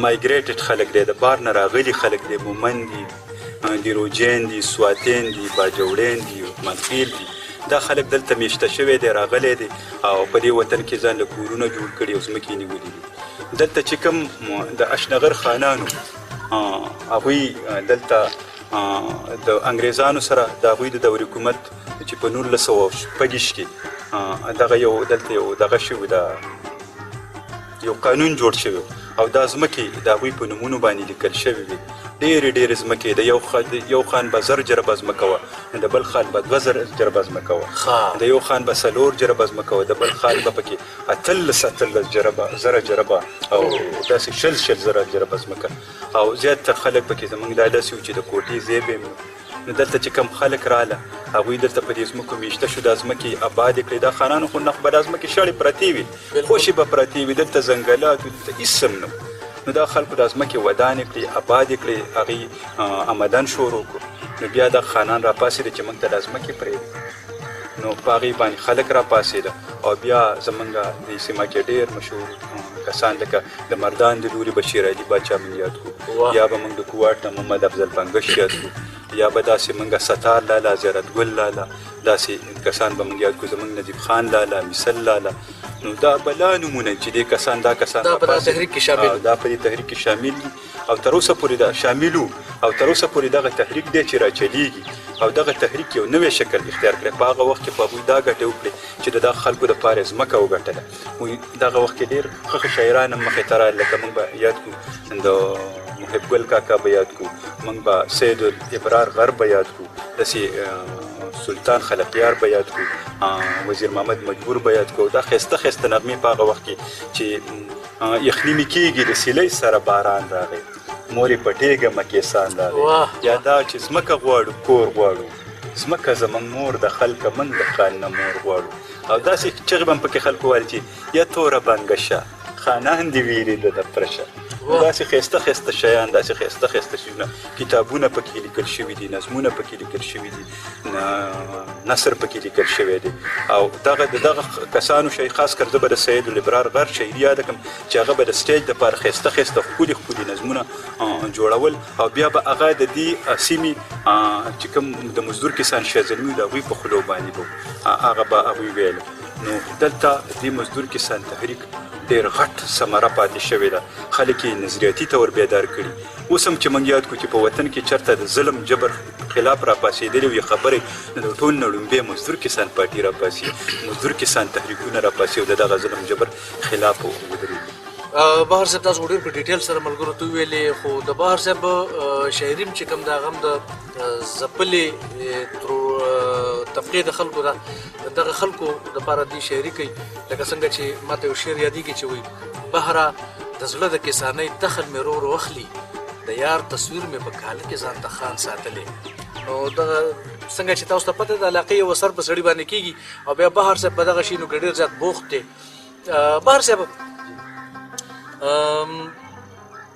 migrated خلک دی، د بار نه راغلي خلک دی، مومند دي، دیروجین دي، سواتین دي، باجوړین دي، عثمانخیل دي، دا خلک دلته میشته شوی دی، راغلی دی او په دې وطن کې ځان له کورونه جوړ کړي او ځمکې یې نیولي دي. دلته چې کوم د اشنغر خانانو هغوی دلته د انګریزانو سره د هغوی د دور حکومت چې په 1926 کې دغه یو دلته یو دغه شوی دا یو قانون جوړ شوی او دا ځمکې د هغوی په نومونو باندې لیکل شوې وې. ډېرې ډېرې ځمکې، د یو خان به 1000 جربه ځمکه وه، د بل خان به 2000 جربه ځمکه وه، د یو خان به 4 جربه ځمکه وه، د بل خان به پکې 18 زره جربه او داسې 20 زره جربه ځمکه. او زیات تر خلک پکې زمونږ دا داسې وو چې د کوټې ځای به یې. نو دلته چې کم خلک راله هغوی دلته په دې ځمکو میشته شو، دا ځمکې ابادې کړې. دا خانانو خو نه به دا ځمکې شاړې پرتې وې، خوشې به پرتې وې، دلته ځنګلات وو، دلته هېڅ هم نه. نو دا خلکو دا ځمکې ودانې کړې، ابادې کړې، هغوی آمدن شروع کړو. نو بیا دا خانان راپاڅېده چې موږ ته دا ځمکې پرېږدي. نو په هغې باندې خلک راپاڅېده او بیا زمونږ دې سیمه کې ډېر مشهور کسان لکه د مردان د لوري به شیر علي باچا موږ یاد کړو، یا به موږ د کوواټ نه محمد افضل بنګش یاد کړو، یا به داسې موږ ستار لالا، زیارت ګل لالا، داسې کسان به موږ یاد کړو، زموږ نجیب خان لالا، مثل لالا. نو دا بلا نمونه چې دې کسان دا کسان دا په تحریک کې شامل، دا په دې تحریک کې شامل دي او تر اوسه پورې دا شاملو او تر اوسه پورې دغه تحریک دی چې راچلیږي او دغه تحریک یو نوی شکل اختیار کړی. په هغه وخت کې په هغوی دا ګټه وکړې چې د دغه خلکو دپاره ځمکه وګټله. دغه وخت کې ډېر ښه ښه شاعران هم مخې ته راغلل، لکه موږ به یاد کړو د محب ګل کاکا به یاد کړو، موږ به سید الابرار غرب به یاد کړو، داسې سلطان خلقیار به یاد کړو، وزیر محمد مجبور به یاد کړو. دا ښایسته ښایسته نغمې په هغه وخت کې چې یخني مې کېږي د سیلۍ سره باران راغی، مور یې پټېږه مکیسان راغی، یا دا چې ځمکه غواړو کور غواړو، ځمکه زموږ مور د خلکه موږ د خان نه مور غواړو. او داسې چغې به هم پکې خلکو ویل چې یا توره بنګشه خانان دې وېرېده د پرشه. داسې ښایسته ښایسته شیان، داسې ښایسته ښایسته شیونه، کتابونه پکې لیکل شوي دي، نظمونه پکې لیکل شوي دي، نثر پکې لیکل شوی دی. او دغه د دغه کسانو شی خاص کر زه به د سید الابرار غر شاعري یاده کړم چې هغه به د stage دپاره ښایسته ښایسته ښکلي ښکلي نظمونه جوړول او بیا به هغه د دې سیمې چې کوم د مزدور کسان شاه زلمي د هغوی په خولو باندې به هغه به هغوی ویل. نو دلته دې مزدور کسان تحریک ډېر غټ ثمره پاتې شوې ده، خلک یې نظریاتي طور بیدار کړي. اوس هم چې موږ یاد کړو چې په وطن کې چېرته د ظلم جبر خلاف راپاڅېدلې وي خبرې، نو د ټول نه ړومبی مزدور کسان پارټي راپاڅي، مزدور کسان تحریکونه راپاڅي او د دغه ظلم جبر خلاف ودرېږي. بهر صاحب تاسو ډېر په detail سره ملګرو ته وویلې، خو د بهر صاحب شاعري هم چې کوم د هغه هم د ځپلې طبقې د خلکو ده، دغه خلکو دپاره دې شاعري کوي. لکه څنګه چې ما ته یو شعر یادېږي چې وایي بهره د زړه د کسانۍ دخل مې ورو ورو اخلي، د یار تصویر مې په کاله کې ځان ته خان ساتلی. نو دغه څنګه چې تاسو ته پته ده علاقې یو اثر په سړي باندې کېږي او بیا بهر صاحب په دغه شیانو کې ډېر زیات بوخت دی. بهر صاحب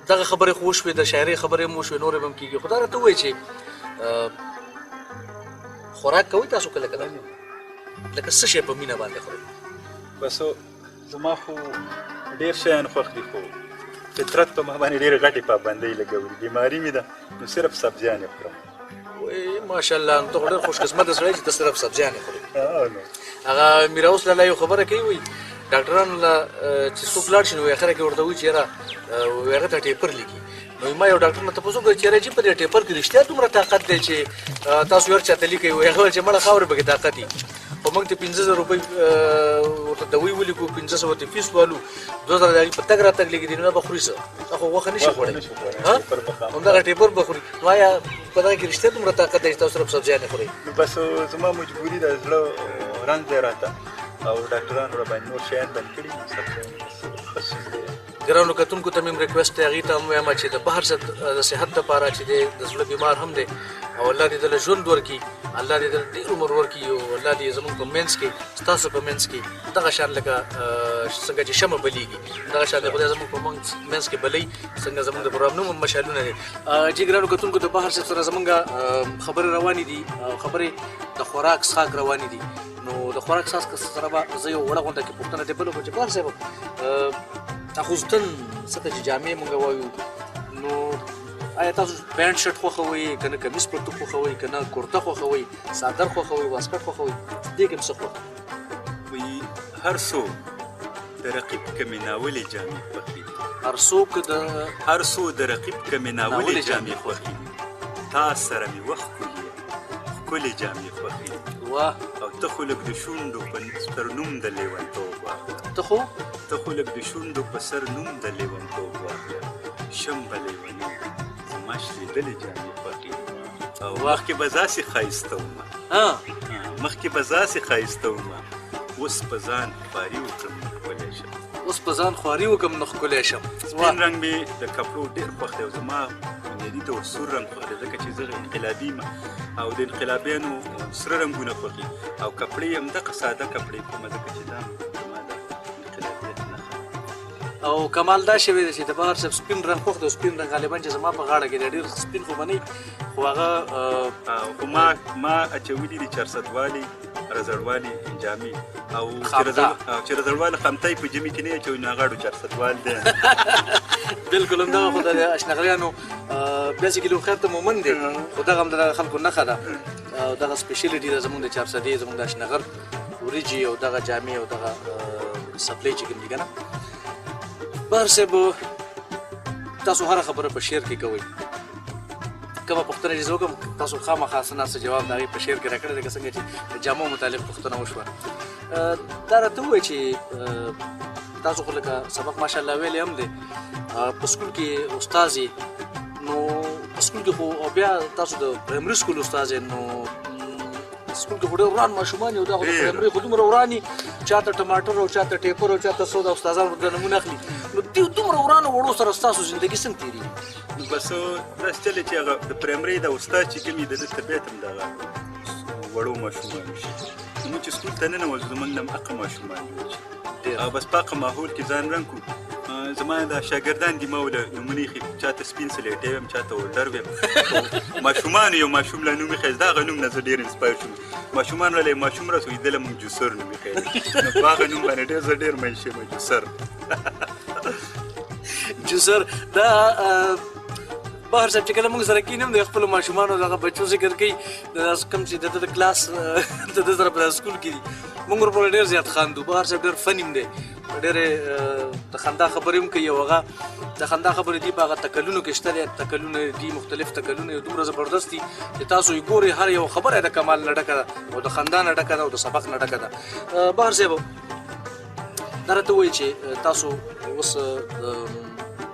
دغه خبرې خو وشوې، د شاعرۍ خبرې هم وشوې، نورې به هم کېږي، خو دا راته ووایي چې خوراک کوئ تاسو کله کله؟ لکه څه شی په مینه باندې خورئ؟ بس زما خو ډېر شیان خوښ دي، خو فطرت په ما باندې ډېرې غټې پابندۍ لګولي، بیماري مې ده نو صرف سبزیانې خورم. وایي ماشاءالله، نو ته خو ډېر خوشقسمته سړی چې ته صرف سبزیانې خورې. هغه میراوس لالا یو خبره کوي، وایي ډاکټرانو له چې څوک لاړ شي نو اخره کې ورته وایي چې یاره هغه ته ټیپر لیکي. نو ما یو ډاکټر نه تپوس وکړ چې یاره چې په دې ټیپر کې رښتیا دومره طاقت دی چې تاسو هر چا ته لیکئ؟ وایي هغه ویل چې مړه خاورې پکې طاقت وي، خو موږ ته 5000 روپۍ ورته دوایي ولیکو، 500 ته فیس والو، 2000 د هغې په تګ راتګ لګېدي، نو دا به خوري څه؟ دا خو غوښه نه شي خوړی، همدغه ټیپر به خوري. نو آیا په دغه کې رښتیا دومره طاقت دی چې تاسو صرف سبزیانې خورئ؟ نو بس زما مجبوري ده، زړه رنځ دی راته او ډاکټرانو راباندې نور شیان بند کړي، سبزیانې بس ښه څیز دی. ګرانو کتونکو ته مې هم request دی، هغې ته هم وایم چې د بهر د صحت دپاره چې دی د زړه بیمار هم دی او الله دې دله ژوند ورکړي، الله دې دله ډېر عمر ورکړي او الله دې زموږ په منځ کې ستاسو په منځ کې دغه شان لکه څنګه چې شمع بلېږي دغه شان دې خدای زموږ په منځ کې بلوي، څنګه زموږ د پروګرام نوم هم مشالونه دی. چې ګرانو کتونکو د بهر صاحب سره زموږ خبرې روانې دي او خبرې د خوراک څښاک روانې دي. نو د خوراک څښاک سره به زه یو وړه غونډه کې پوښتنه دې بله وکړم چې بهر صاحب اخوستن څه ته چې جامې موږ وایو، نو آیا تاسو پینټ شرټ خوښوئ که نه کمیس پرتوګ خوښوئ که نه کرته خوښوئ، څادر خوښوئ، واسکټ خوښوئ، دې کې هم څه خوښوئ؟ وایي هر څو د رقیب که مې ناولې جامې خوښې دي، هر څو د رقیب که مې ناولې جامې خوښې دي، تا سره مې وښکلي ښکلې جامې خوښې دي. واه. او ته خو لږ د شونډو په تر نوم د لیونتوب واخله. ته خو؟ ته خو لږ د شونډو په سر نوم د لیونتوب واخله، شم به لیونی، زما شلېدلې جامې خوښې دي. او مخکې به داسې ښایسته وم، مخکې به داسې ښایسته وم، اوس په ځان خواري وکړم نو ښکلی شم. اوس په ځان خواري وکړم نو ښکلی شم. سپین رنګ مې د کپړو ډېر خوښ دی، او زما بنیادي طور سور رنګ خوښ دی، ځکه چې زه انقلابي یم او د انقلابیانو سره رنګونه خوښي، او کپړې یې همدغه ساده کپړې کومه، ځکه چې دا زما د انقلابیت نښه. او کمال دا شوی دی چې د بهر صاحب سپین رنګ خوښ دی، سپین رنګ غالبا چې زما په غاړه کې دی، ډېر سپین خو به نه، خو هغه خو ما اچولي دي چارسدوالي رزړوالي جامې، او چې رزړواله خامتای په جمع کې نه اچوي نو هغه اډو چارسدوال دی. بالکل همدغه خو د اشنغریانو بیا چې کلو خیر ته مومن دی، خو دغه هم د خلکو نښه ده، او دغه سپیشلیټي ده زموږ د چارسدې، زموږ د اشنغر وریجې او دغه جامې او دغه سپلې چې کوم دي که نه. بهر صاحب تاسو هره خبره په شعر کې کوئ، کومه پوښتنه چې زه وکړم تاسو خامخا څه ناڅه جواب د هغې په شعر کې راکړی، لکه څنګه چې د جامو متعلق پوښتنه وشوه. دا راته ووایئ چې تاسو خو لکه سبق ماشاءالله ویلی هم دی، په سکول کې استاد یې، نو په سکول کې خو او بیا تاسو د پرایمري سکول استاد یې، نو سکول کې خو ډېر وران ماشومان یو، دا خو د پرایمري خو دومره وران دي، چاته ټماټر او چاته ټیپر او چاته څه د استادانو د نمونه اخلي، نو دې دومره ورانو وړو سره ستاسو زندګي څنګه تېرېږي؟ بس داسې چلی چې هغه د پرایمري د استاد چې کوم د ده طبیعت هم دغه وړو ماشومانو شي. نو موږ چې سکول ته ننوځو زموږ نه هم هغه ماشومان جوړ شي، او بس په هغه ماحول کې ځان رنګ کړو. زما دا شاګردان دي، ما وله نومونه ایښي، چاته سپین سلیټی ویم، چاته اولډر ویم، ماشومان یو ماشوم لا نوم ایښی، د هغه نوم نه زه ډېر انسپایر شوم. ماشومان راله ماشوم راسو دله موږ جوسر نوم ایښی، نو په هغه نوم باندې ډېر زه ډېر مین شوم، جوسر. جوسر دا بهر صاحب چې کله موږ سره کښېنم د خپلو ماشومانو دغه بچو ذکر کوي، کوم چې د ده د کلاس د ده سره په سکول کې دي، موږ ورپورې ډېر زیات خاندو. بهر صاحب ډېر فني هم دی، ډېرې د خندا خبرې هم کوي، او هغه د خندا خبرې دي په هغه تکلونو کې شته دی، تکلونه دي مختلف تکلونه یې دومره زبردست دي چې تاسو یې ګورئ، هر یو خبره یې د کمال نه ډکه ده او د خندا نه ډکه ده او د سبق نه ډکه ده. بهر صاحب دا راته ووایئ چې تاسو اوس د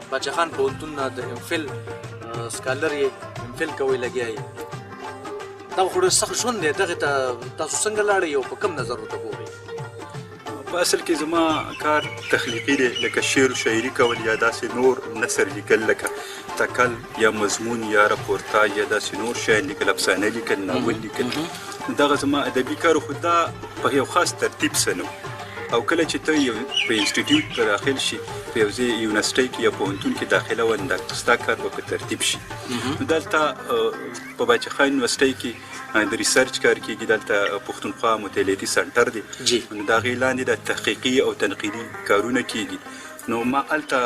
باچا خان پوهنتون نه د ایم فل سکالر یې، ایم فل کوئ لګیا یې، دا خو ډېر سخت ژوند دی، دغې ته تاسو څنګه لاړئ او په کوم نظر ورته ګورئ؟ په اصل کې زما کار تخلیقي دی، لکه شعر و شاعري کول یا داسې نور نثر لیکل، لکه تکل یا مضمون یا رپورتاج یا داسې نور شیان لیکل، افسانه لیکل، ناول لیکل، دغه زما ادبي کار. خو دا په یو خاص ترتیب سره نه، او کله چې ته یو په انسټیټیوټ ته داخل شي، په یو ځای یونیورسټۍ کې یا پوهنتون کې داخله ونه، دا ستا کار به په ترتیب شي. نو دلته په باچا خان یونیورسټۍ کې د ریسرچ کار کېږي، دلته پښتونخوا مطالعاتي سنټر دی، نو د هغې لاندې د تحقیقي او تنقیدي کارونه کېږي. نو ما هلته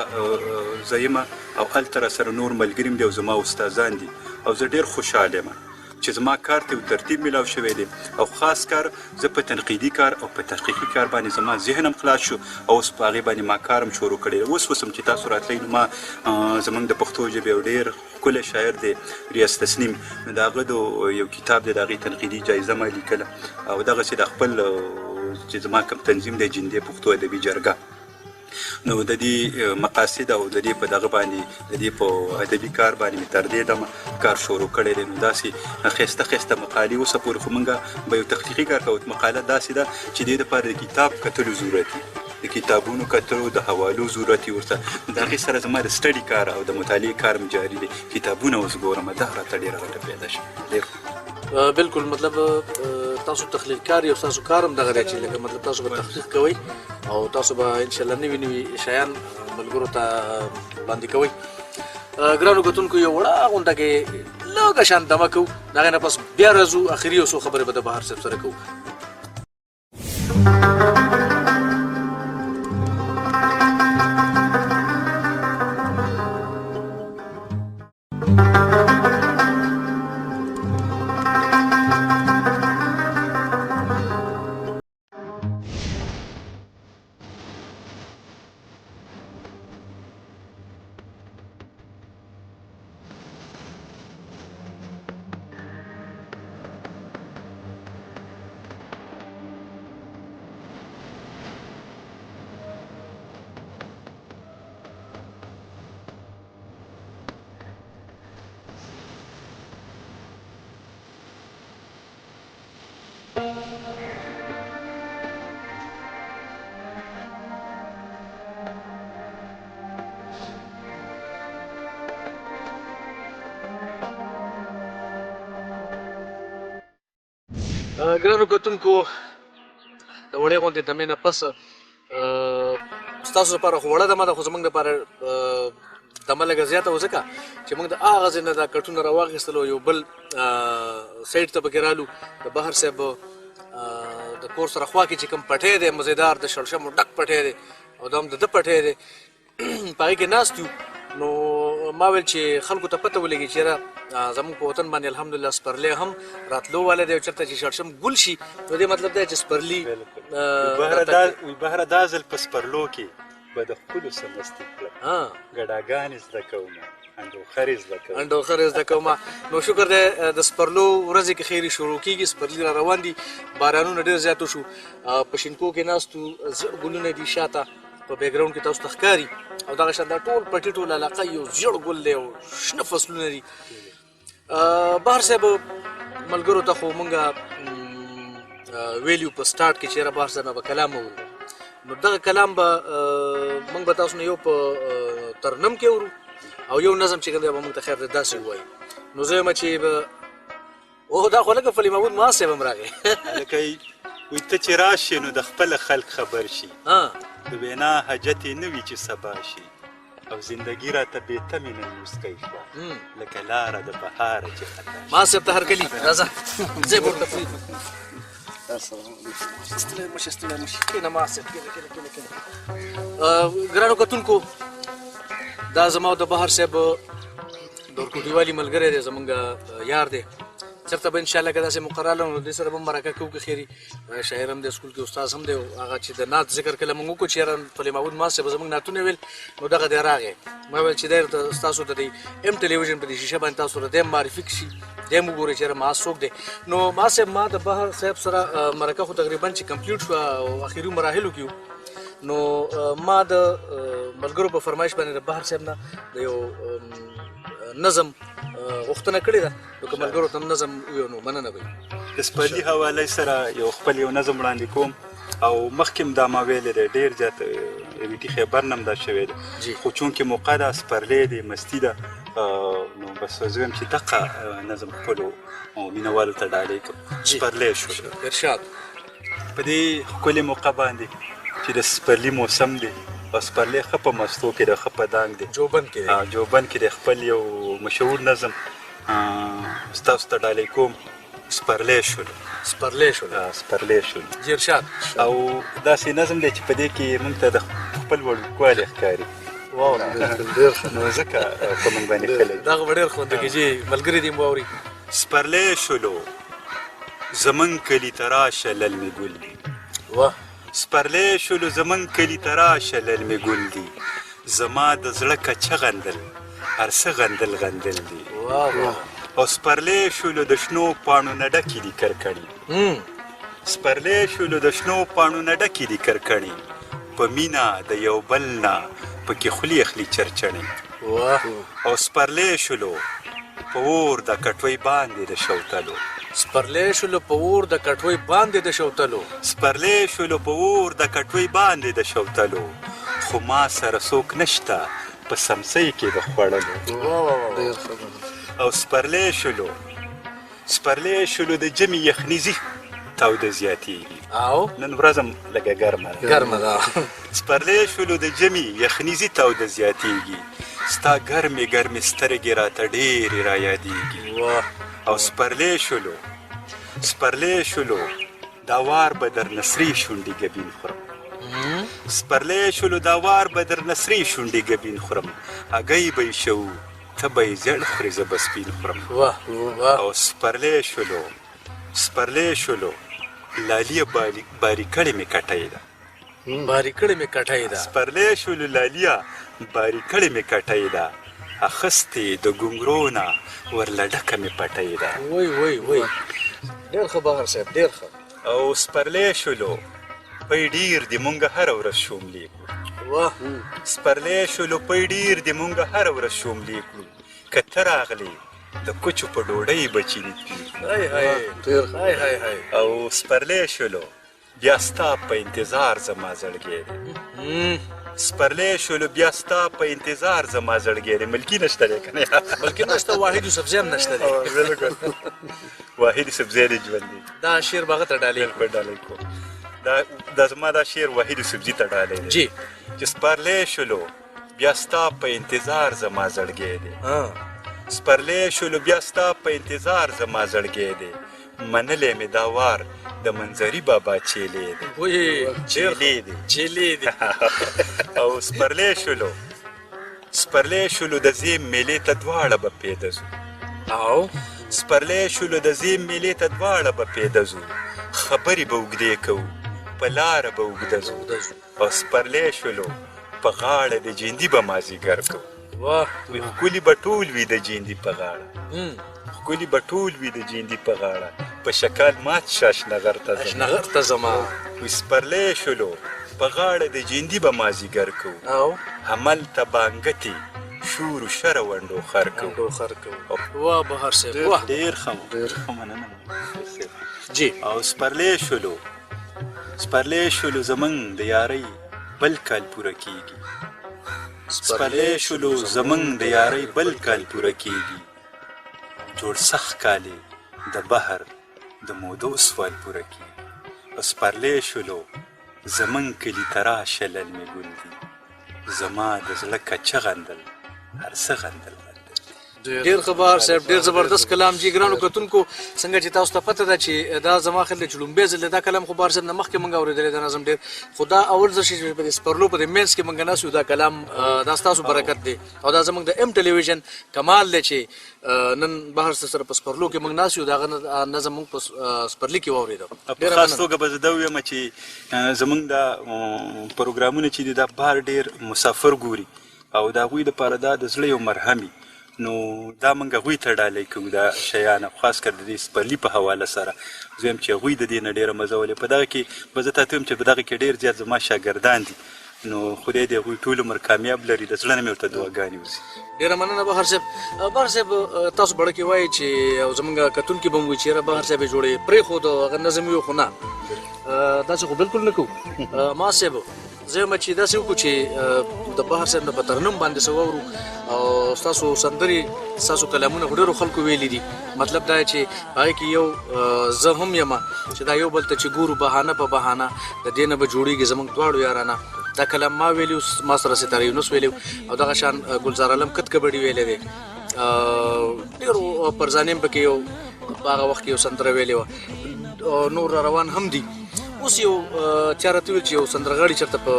زه یم او هلته راسره نور ملګري هم دي او زما استادان دي، او زه ډېر خوشحال یم چې زما کار ته یو ترتیب میلاو شوی دی، او خاص کار زه په تنقیدي کار او په تحقیقي کار باندې زما ذهن هم خلاص شو، او اوس په هغې باندې ما کار هم شروع کړی دی. اوس اوس هم چې تاسو راتلئ نو ما زموږ د پښتو ژبې یو ډېر ښکلی شاعر دی ریاض تسنیم، نو د هغه د یو کتاب دی، د هغې تنقیدي جایزه ما لیکله، او دغسې د خپل چې زما کوم تنظیم دی جندې پښتو ادبي جرګه، نو د دې مقاصد او د دې په دغه باندې د دې په ادبي کار باندې مې تر دې دمه کار شروع کړی دی. نو داسې ښایسته ښایسته مقالې اوسه پورې خو موږ به یو تخلیقي کار کوو، مقاله داسې ده چې دې دپاره د کتاب کتلو ضرورت وي، د کتابونو کتلو د حوالو ضرورت وي ورته. د هغې سره زما د سټډي کار او د مطالعې کار هم جاري دی، کتابونه اوس ګورم، دا راته ډېره غټه پیدا شوه. ډېر بالکل، مطلب تاسو تخلیقکار یو، تاسو کار هم دغه دی چې لکه مطلب تاسو به تخلیق کوئ او تاسو به انشاءالله نوي نوي شیان ملګرو ته وړاندې کوئ. ګرانو کتونکو یو وړه غونډه کې لږه شان دمه کوو، د هغې نه پس بیا راځو، اخري یو څو خبرې به د بهار صاحب سره کوو. ګرانو کتونکو، د وړې غوندې دمې نه پس ستاسو لپاره خو وړه دمه ده، خو زموږ لپاره دمه لږه زیاته وه، ځکه چې موږ د هغه ځای نه دا کټونه راواخیستلو، یو بل سایډ ته پکې رالو. د بهر صاحب د کور سره خوا کې چې کوم پټی دی مزیدار، د شړشمو ډک پټی دی، او دا هم د ده پټی دی، په هغې کې ناست یو. نو ما ویل چې خلکو ته پته ولګي چې یاره زموږ په وطن باندې الحمدلله سپرلی هم راتلو والی دی، او چېرته چې شړشم ګل شي نو دې مطلب دی چې سپرلی بهره دا ځل په سپرلو کې به د ښکلو سمستي کړم، ګډاګانې زده کوم، انډوخرې زده کوم، انډوخرې زده کوم. نو شکر دی د سپرلو ورځې کې خیرې شروع کېږي، سپرلي را روان دي، بارانونه ډېر زیات وشو، په شینکو کې ناست یو، زیړ ګلونه دي شاته په بیکګراوند کې تاسو ته ښکاري، او دغه شان دا ټول پټي ټول علاقه یو زیړ ګل دی او شنه فصلونه دي. بهر صاحب ملګرو ته خو مونږ ویلیو په سټارټ کې چې یاره بهر صاحب نه به کلام اورو، نو دغه کلام به مونږ به تاسو نه یو په ترنم کې اورو او یو نظم چې کوم دی به مونږ ته خیر دی داسې ووایي. نو زه یم چې به اوه دا خو لکه فلي محمود ما صاحب هم راغی. لکه وایي ته چې راشې نو د خپله خلک خبر شي، د وینا حاجت یې نه وي چې سبا شي، او زندګي راته بې تمې نن موسکی شوه لکه لاره د بهاره چې خطا شي. ما صاحب ته هرکلي راځه، زه یې ورته پرېږدم. ستړی مه شې، ستړی مه شې، کښېنه ما صاحب، کښېنه کښېنه کښېنه کښېنه. ګرانو کتونکو، دا زما د بهر صاحب د ورکوټیوالي ملګری دی، زمونږ یار دی. چېرته به انشاءالله که داسې مقرر له نو دې سره به هم مرکه کوو که خیري. شاعر هم دی، سکول کې استاد هم دی، هغه چې د نعت ذکر کله مونږ وکړو چې یاره فلي محمود ما صاحب زمونږ نعتونه ویل، نو دغه دی راغی. ما ویل چې دی درته ستاسو د دې ایم ټلویزیون په دې شیشه باندې تاسو ته دی هم معرفي کړي، دی هم وګورئ چې یاره ما څوک دی. نو ما صاحب، ما د بهر صاحب سره مرکه خو تقریبا چې کمپلیټ شوه او اخري مراحلو کې یو. نو ما د ملګرو په فرمایش باندې د بهر صاحب نه د یو نظم غوښتنه کړې ده، نو که ملګرو ته هم نظم ووایو نو مننه به وي. د سپرلي حواله سره یو خپل یو نظم وړاندې کوم، او مخکې هم دا ما ویلی دی، ډېر زیات ویټي خیبر نه هم دا شوی دی، خو چونکې موقع ده، سپرلی دی، مستي ده، نو بس زه وایم چې دقه نظم خپلو مینهوالو ته ډالۍ کړم. سپرلی شو. ارشاد. په دې ښکلې موقع باندې چې د سپرلي موسم دی او سپرلی ښه په مستو کې دی، ښه په دانګ دی، جوبن کې دی، جوبن کې دی، خپل یو مشهور نظم ستاسو ته ډالۍ کوم، سپرلی شولو. سپرلی شولو. سپرلی شولو. جی ارشاد. او داسې نظم دی چې په دې کې موږ ته د خپل وړوکوالی ښکاري. ډېر ښه. نو ځکه په موږ باندې ښه لګي. دغه به ډېر خوند کوي چې ملګري دې هم واوري. سپرلی شولو زمونږ کلي ته راشه للمې ګل دي. واه. سپرلی شولو زمونږ کلي ته راشه للمې ګل دي، زما د زړه کچه غندل هر څه غندل غندل دي. او سپرلی شولو د شنو پاڼو نه ډکې دي کرکڼې. سپرلی شولو د شنو پاڼو نه ډکې دي کرکڼې، په مینه د یو بل نه پکې خولې اخلي چرچڼې. او سپرلی شولو په اور د کټوۍ باندې د شوتلو. سپرلی شولو په اور د کټوۍ باندې د شوتلو. سپرلی شولو په اور د کټوۍ باندې د شوتلو، خو ما سره څوک نشته په سمسۍ کې د خوړلو. او سپرلی شولو، سپرلی شولو د ژمي یخني ځي تاوده زیاتېږي. او نن ورځ هم لږه ګرمه ده. ګرمه ده. سپرلی شولو د ژمي یخني ځي تاوده زیاتېږي، ستا ګرمې ګرمې سترګې راته ډېرې رایادېږي. او سپرلی شولو، سپرلی شولو دا وار به درنه سرې شونډې ګبین خورم. سپرلی شولو دا وار به درنه سرې شونډې ګبین خورم، هګۍ به یې شوو ته به یې زیړ خورې زه به سپین خورم. او سپرلی شولو، سپرلی شولو لالیه باري کړې مې کټۍ ده. باري کړې مې کټۍ ده. سپرلی شولو لالیه باري کړې مې کټۍ ده، اخیستې د ګونګرو نه ورله ډکه مې پټۍ ده. وای وای وای، ډېر ښه بهر صاحب، ډېر ښه. او سپرلی شولو پی ډېر دي مونږ هره ورځ شوملې کړو. واه. سپرلی شولو پی ډېر دي مونږ هره ورځ شوملې کړو، که ته راغلې د کوچو په ډوډۍ به چیني تلي. های های. ډېر ښه. های های های. او سپرلی شولو بیا ستا په انتظار زما زړګی دی. سپرلی شولو بیا ستا په انتظار زما زړګی دی. ملکی نشته دی که نه؟ ملکی نشته، واحد یوسفزی هم نشته دی. بالکل، واحد یوسفزی دی ژوند دی. دا شعر به هغه ته ډالۍ بالکل ډالۍ کوم. دا زما دا شعر واحد یوسفزي ته ډالۍ دی جی. چې سپرلی شولو بیا ستا په انتظار زما زړګی دی. سپرلی شولو بیا ستا په انتظار زما زړګی دی، منلی مې دا وار د منظري بابا چیلې دی. چیلې دی، چیلې دی. او سپرلی شولو، سپرلی شولو د زیم میلې ته دواړه به پیده ځو. او سپرلی شولو د زیم میلې ته دواړه به پیده ځو، خبرې به اوږدې کوو، په لاره به اوږده ځو. او سپرلی شولو په غاړه د جیندي به مازیګر کوو. واه، ښکلي به ټول وي د جیندي په غاړه، ښکلي به ټول وي د جیندي په غاړه، په شکال مات شه اشنغر ته ځمه. اشنغر ته ځمه. وي سپرلی شولو په غاړه د جیندي به مازیګر کوو، او هملته بانګتې شور و شره ونډو خر کوو. ونډو خر کوو. واه بهار صاحب، واه، ډېر ښه، ډېر ښه، مننه جی. او سپرلی شولو، سپرلی شولو زمونږ د یارۍ بل کال پوره کیږي. سپرلی شولو زمونږ د یارۍ بل کال پوره کیږي، جوړ سخت کالې د بهر د مودو سوال پوره کیږي. او سپرلی شولو زمونږ کلي ته راشه للمې ګل دي، زما د زړه کچه غندل هر څه غندل غندل. ډیر ښه بهار صاحب، ډیر زبردست کلام جی. ګرانو کتونکو، څنګه چې تاسو ته پته ده چې دا زما خیال دی چې لومبی ځل دا کلام خو بهار صاحب نه مخکې مونږ اورېدلی دا نظم ډېر، خو دا اول ځل چې په دې سپرلو په دې منځ کې مونږ ناست یو دا کلام، دا ستاسو برکت دی او دا زمونږ د ام ټلویزیون کمال دی چې نن بهار صاحب سره په سپرلو کې مونږ ناست یو، د هغه نظم مونږ په سپرلي کې واورېده. په خاص توګه به زه دا ووایم چې زمونږ دا پروګرامونه چې دي دا بهر ډېر مسافر ګوري او د هغوی دپاره دا د زړه یو مرهم وي، نو دا موږ هغوی ته ډالۍ کوو دا شیان، خاص کر د دې سپرلي په حواله سره. زه وایم چې هغوی د دې نه ډېره مزه ولې. په دغه کې به زه تاته ووایم چې په دغه کې ډېر زیات زما شاګردان دي، نو خدای دې هغوی ټول عمر کامیاب لري، د زړه نه مې ورته دعاګانې وسي. ډېره مننه بهار صاحب. بهار صاحب، تاسو بړه کې وایي چې او زمونږ کتونکي به هم وایي چې یاره بهار صاحب یې جوړې پرېښود هغه نظم یې خو نه، داسې خو بالکل نه کوو. ما صاحب زه یم چې داسې وکړو چې د بهار صاحب نه په ترنم باندې څه واورو او ستاسو سندرې ستاسو کلامونه خو ډېرو خلکو ویلي دي. مطلب دا چې هغې کې یو زه هم یم چې دا یو بل ته چې ګورو بهانه په بهانه د دې نه به جوړېږي زموږ دواړو یارانه. دا کلام ما ویلي و، ما سره ستاره یونس ویلي او دغه شان ګلزار عالم کت کبډي ویلی دی، ډېرو پرځانې هم پکې یو په هغه وخت کې یو سندره ویلې وه او نور را روان هم دي. اوس یو چا راته وویل چې یو سندرغاړي چېرته په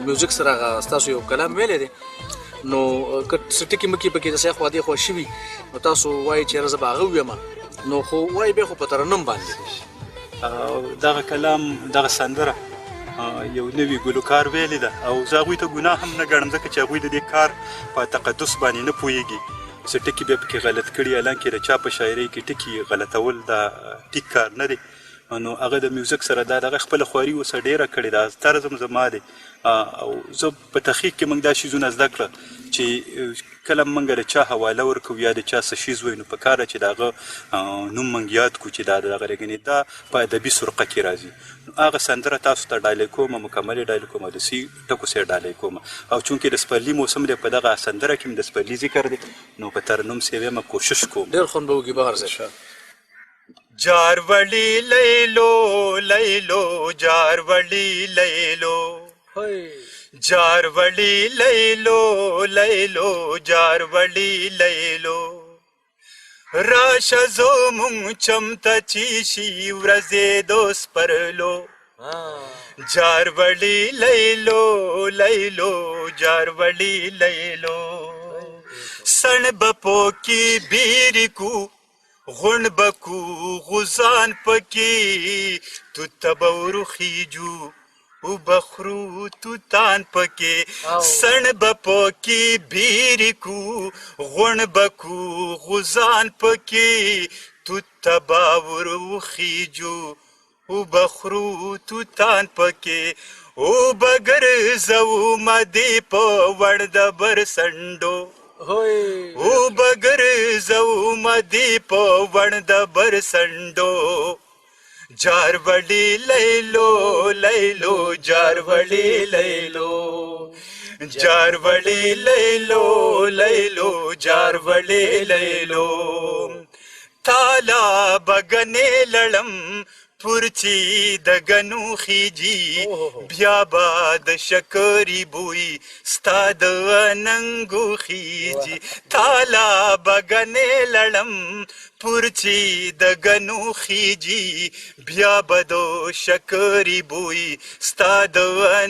میوزیک سره هغه ستاسو یو کلام ویلی دی، نو که څه ټکي مکي پکې داسې اخوا دې خوا شوي نو تاسو وایئ چې یاره زه به هغه ووایم، نو خو وایي بیا خو په ترنم باندې. دغه کلام دغه سندره یو نوي ګلوکار ویلې ده او زه هغوی ته ګناه هم نه ګڼم، ځکه چې هغوی د دې کار په تقدس باندې نه پوهېږي. څه ټکي بیا پکې غلط کړي، حالانکه د چا په شاعرۍ کې ټکي غلطول دا ټیک کار نه دی. نو هغه د میوزیک سره دا دغه خپله خواري اوسه ډېره کړې ده، طرز هم زما دی. او زه په تحقیق کې موږ دا شیزونه زده کړه چې کله موږ د چا حواله ورکوو یا د چا څه شیز وایو، نو پکار ده چې د هغه نوم موږ یاد کړو چې دا دغه دی، ګنې دا په ادبي سرقه کې راځي. نو هغه سندره تاسو ته ډالۍ کوم، مکمل یې ډالۍ کوم او د سی ټکو سره ډالۍ کوم. او چونکې د سپرلي موسم دی، په دغه سندره کې هم د سپرلي ذکر دی، نو په ترنم سره وایم کوشش کوم. ډېر خوند به وکړي بهر صاحب. جار وړي لیلو لیلو جار وړي لیلو، جار وړي لیلو لیلو جار وړي لیلو، راشه زمونږ چمته چې شي ورځې د سپرلو، جار وړي لیلو لیلو جار وړي لیلو، سڼ به پوکي بیرې کو غوڼ به کو غوزان پکې، توت به ورخیجو وبه خورو توتان پکې، سڼ به پکې بیرې کو غوڼ به کو غوزان پکې، توت به ورخیجو وبه خورو توتان پکې، وبه ګرځو مدې په وړ د برسنډو، وبه ګرځو مدې په وړ د برسنډو، جاروړي لیلو لیلو جاروړي لیلو جاروړي لیلو لیلو جاروړي لیلو تالا بګنې لړم پورچی د غنو خیجی بیا به د شکری بوی ستا د ننګو خیجی تالا بګنې لړم پورچی د غنو خیجی بیا به د شکری بوی ستا د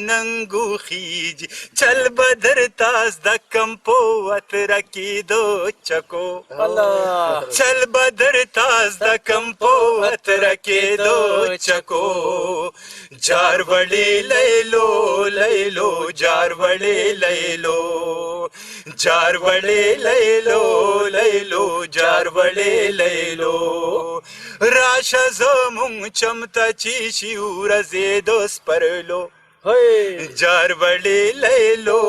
ننګو خیجی چل بدر تاس د کمپو اترکی دو چکو الله چل بدر تاس د کمپو اترکی دو چکو جاروړي لیلو لیلو جاروړي لیلو جاروړي لیلو لیلو جاروړي لیلو راشه زمونږ چمته چې شي ورځې د سپرلو هی جاروړي لیلو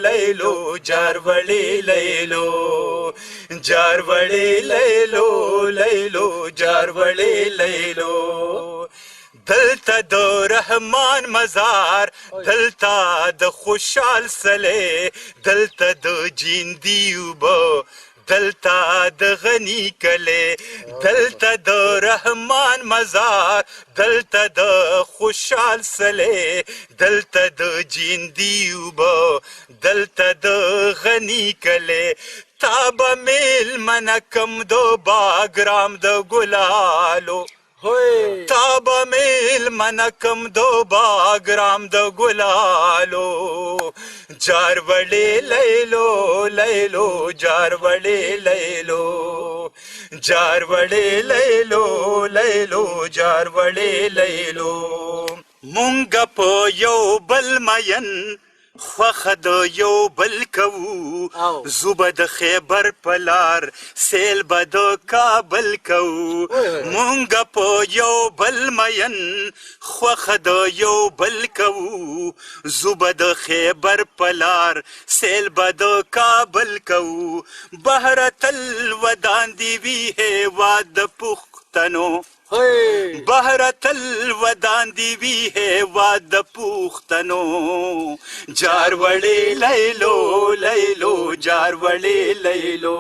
لیلو جاروړي لیلو جاروړي لیلو لیلو جاروړي لیلو دلته د رحمان مزار دلته د خوشحال سلی دلته د جیندي اوبه دلته د غنی کلی دلته د رحمان مزار دلته د خوشحال سلی دلته د جیندي اوبه دلته د غنی کلی تا به میلمنه کم د باګرام د ګلالو هی تا به میلمنه کم د باګرام د ګلالو جاروړي لیلو لیلو جاروړي لیلو جاروړي لیلو لیلو جاروړي لیلو مونږ په یو بل مین خوښه د یو بل کوو او. زو به د خیبر په لار سیل به د کابل کوو وای وای. مونږ په یو بل مین خوښه د یو بل کوو زو به د خیبر په لار سیل به د کابل کوو بهر تل ودان دی وي هېواد د پښتنو هی بهر تل ودان دی وي هېواد د پښتنو جاروړي لیلو لیلو جاروړي لیلو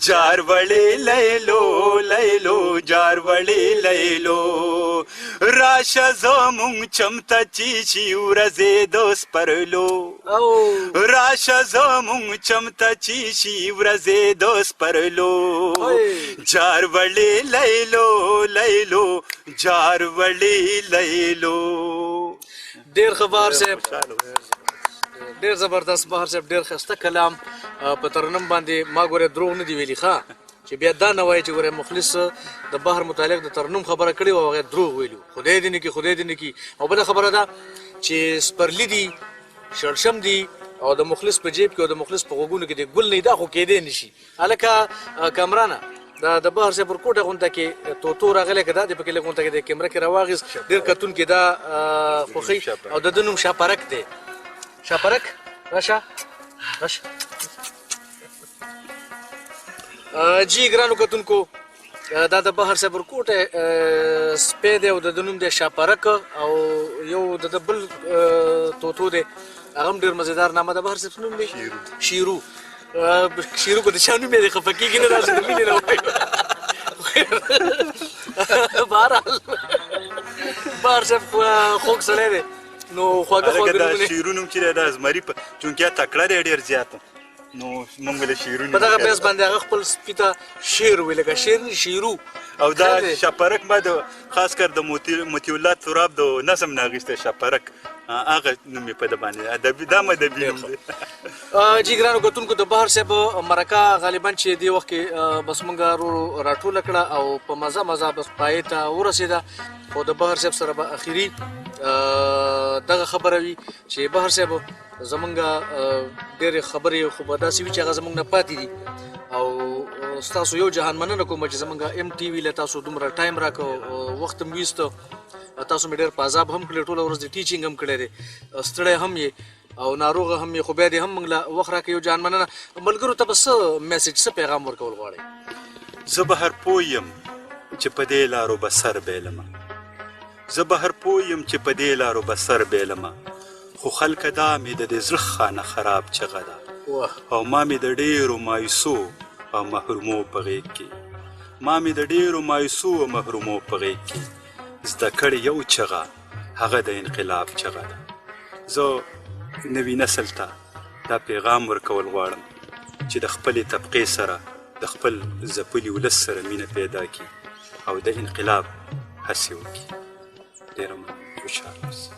جاروړي لیلو لیلو جاروړي لیلو راشه زمونږ چمته چې شي ورځې د سپرلو او راشه زمونږ چمته چې شي ورځې د سپرلو هی. جاروړي لیلو لیلو جاروړي لیلو ډیر ښه بهر صاحب، ډیر زبردست بهر صاحب، ډیر ښایسته کلام په ترنم باندې. ما ګوره دروغ نه دی ویلي ښه، چې بیا دا نه وایي چې ګوره مخلص د بهر متعلق د ترنم خبره کړې وه، هغه دروغ ویلي وو. خدای دې نه کړي، خدای دې نه کړي. او بله خبره ده چې سپرلي دي، شړشم دي، او د مخلص په جیب کې او د مخلص په غوږونو کې د ګل نه، دا خو کېدی نه شي. هلکه کامرانه، دا د بهر صاحب ورکوټه غونته کې توتو راغلی، که دا دې پکې لږ غونته کې د کیمره کې راواغېست، ډېر کتونکي دا خوښوي. او د ده نوم شاپرک دی. شاپرک راشه راشه. جی ګرانو کتونکو، دا د بهر صاحب ورکوټه سپی دی او د ده نوم دی شاپرک، او یو د ده بل توتو دی، هغه هم ډېر مزیدار نامه ده. بهر صاحب څه نوم دی؟ شیرو. شیرو. شیرو که د چا نوم یې دی خفه کېږي نه، داسې د مینې نه وایي. بهرحال بهر صاحب خوږ سړی دی، نو خواږه هلکه خواږه دا نومونه. شیرو نوم چې دی دا زمري په چونکې تکړه دی ډېر زیات، نو مونږ له شیرو په دغه نوم بیس باندې هغه خپل سپي ته شیر وي، لکه شیر نه شیرو. او دا خیر دی. شپرک ما د خاص کر د مطیع الله تراب د نظم نه اخیستی شپرک، هغه نوم یې په ده باندې ادبي، دا هم ادبي نوم دی. جی ګرانو کتونکو، د بهر صاحب مرکه غالبا چې دې وخت کې بس مونږ ورو راټوله کړه او په مزه مزه بس پای ته ورسېده. خو د بهر صاحب سره به اخري دغه خبره وي چې بهر صاحب زمونږ ډېرې خبرې خو به داسې وي چې هغه زمونږ نه پاتې دي، او ستاسو یو جهان مننه کوم چې زمونږ ام ټي وي له تاسو دومره ټایم راکړ، وخت هم ویسته، تاسو مې ډېر په عذاب هم کړی، ټوله ورځ د ټیچینګ هم کړی دی، ستړی هم یې او ناروغه هم یې، خو بیا دې هم موږ له وخت راکړ. یو جهان مننه. ملګرو ته به څه میسج، څه پیغام ورکول غواړئ؟ زه به هر پوه یم چې په دې لارو به سر بېلمه. زه بهر پوه یم چې په دې لارو به سر بېلمه، خو خلکه دا مې د دې زړه خانه خراب چغه ده. او ما مې د ډېرو مایوسو او محرومو په غېږ کې، ما مې د ډېرو مایوسو او محرومو په غېږ کې زده کړې یو چغه، هغه د انقلاب چغه ده. زه نوي نسل ته دا پیغام ورکول غواړم چې د خپلې طبقې سره، د خپل ځپلي ولس سره مینه پیدا کړي او د انقلاب هڅې وکړي. ډېره مننه، خوشحاله اوسئ.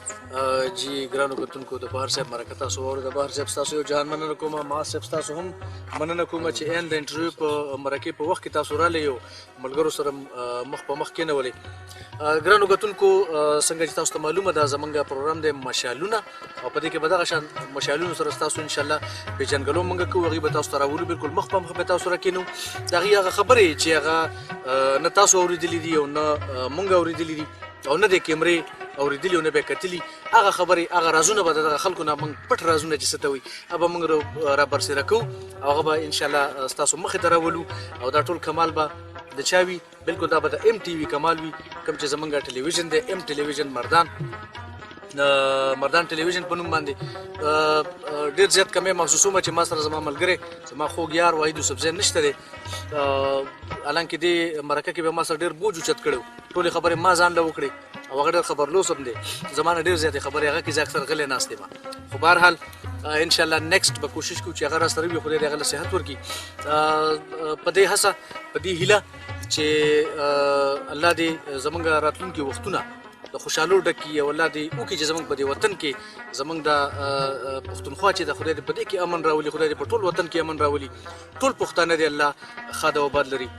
جی ګرانو کتونکو، د بهر صاحب مرکه تاسو واورېده. بهر صاحب، ستاسو یو جهان مننه کوم. ما صاحب، ستاسو هم مننه کوم چې ان د انټرویو په مرکې په وخت کې تاسو رالی یو ملګرو سره مخ په مخ کېنولې. ګرانو کتونکو، څنګه چې تاسو ته معلومه ده، زمونږ پروګرام دی مشالونه، او په دې کې به دغه شان مشالونو سره ستاسو انشاءالله پېژندګلو مونږ کوو. هغوی به تاسو ته راولو، بالکل مخ په مخ به تاسو سره کېنو. د هغې هغه خبرې چې هغه نه تاسو اورېدلي دي او نه مونږ اورېدلي دي او نه د کیمرې اورېدلي او نه به یې کتلي، هغه خبرې، هغه رازونه به د دغه خلکو نه موږ پټ رازونه چې څه ته وایي، هغه به موږ را برسېره کوو او هغه به انشاءالله ستاسو مخې ته راولو. او دا ټول کمال به د چا وي؟ بالکل دا به د ام ټي وي کمال وي، کوم چې زمونږ ټلویزیون دی، ام ټلویزیون مردان، مردان ټلویزیون په نوم باندې. ډېر زیات کمی محسوسوم چې ما سره زما ملګری، زما خوږ یار وحید یوسفزی نشته دی. حالانکه دې مرکه کې به ما سره ډېر بوج اوچت کړی و، ټولې خبرې ما ځان له وکړې او هغه ډېر خبرلوس هم دی، زما نه ډېر زیاتې خبرې هغه کې زه اکثر غلی ناست یم. خو بهرحال انشاءالله نیکسټ به کوشش کوو چې هغه را سره وي، خدای دې هغه له صحت ورکړي. په دې هڅه، په دې هیله چې الله دې زمونږ راتلونکي وختونه د خوشحالو ډک کړي او الله دې وکړي چې زمونږ په دې وطن کې، زمونږ د پښتونخوا چې د خدای دې په دې کې امن راولي، خدای دې په ټول وطن کې امن راولي، ټول پښتانه دې الله ښاد او آباد لري.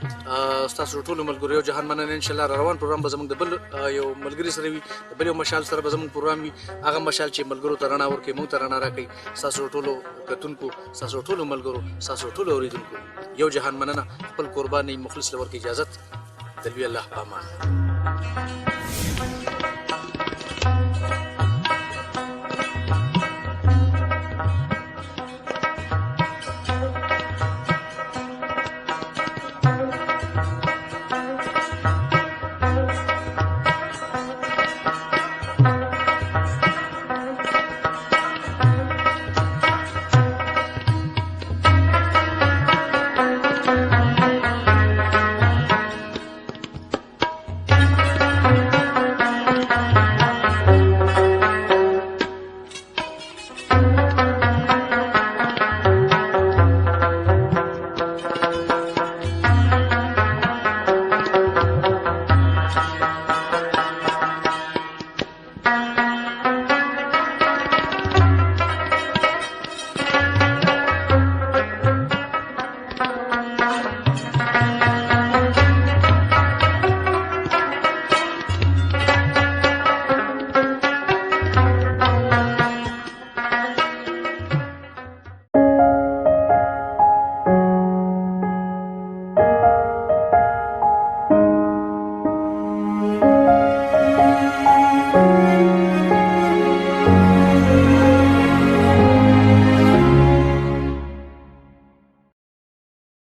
ستاسو ټولو ملګرو یو جهان مننه. انشاءالله را روان پروګرام به زمونږ د بل یو ملګري سره وي، د بل یو مشال سره به زمونږ پروګرام وي، هغه مشال چې ملګرو ته رڼا ورکوي، موږ ته رڼا راکوي. ستاسو ټولو کتونکو، ستاسو ټولو ملګرو، ستاسو ټولو اورېدونکو یو جهان مننه. خپل قرباني مخلص له ورکړي اجازت، د لوی الله په امان.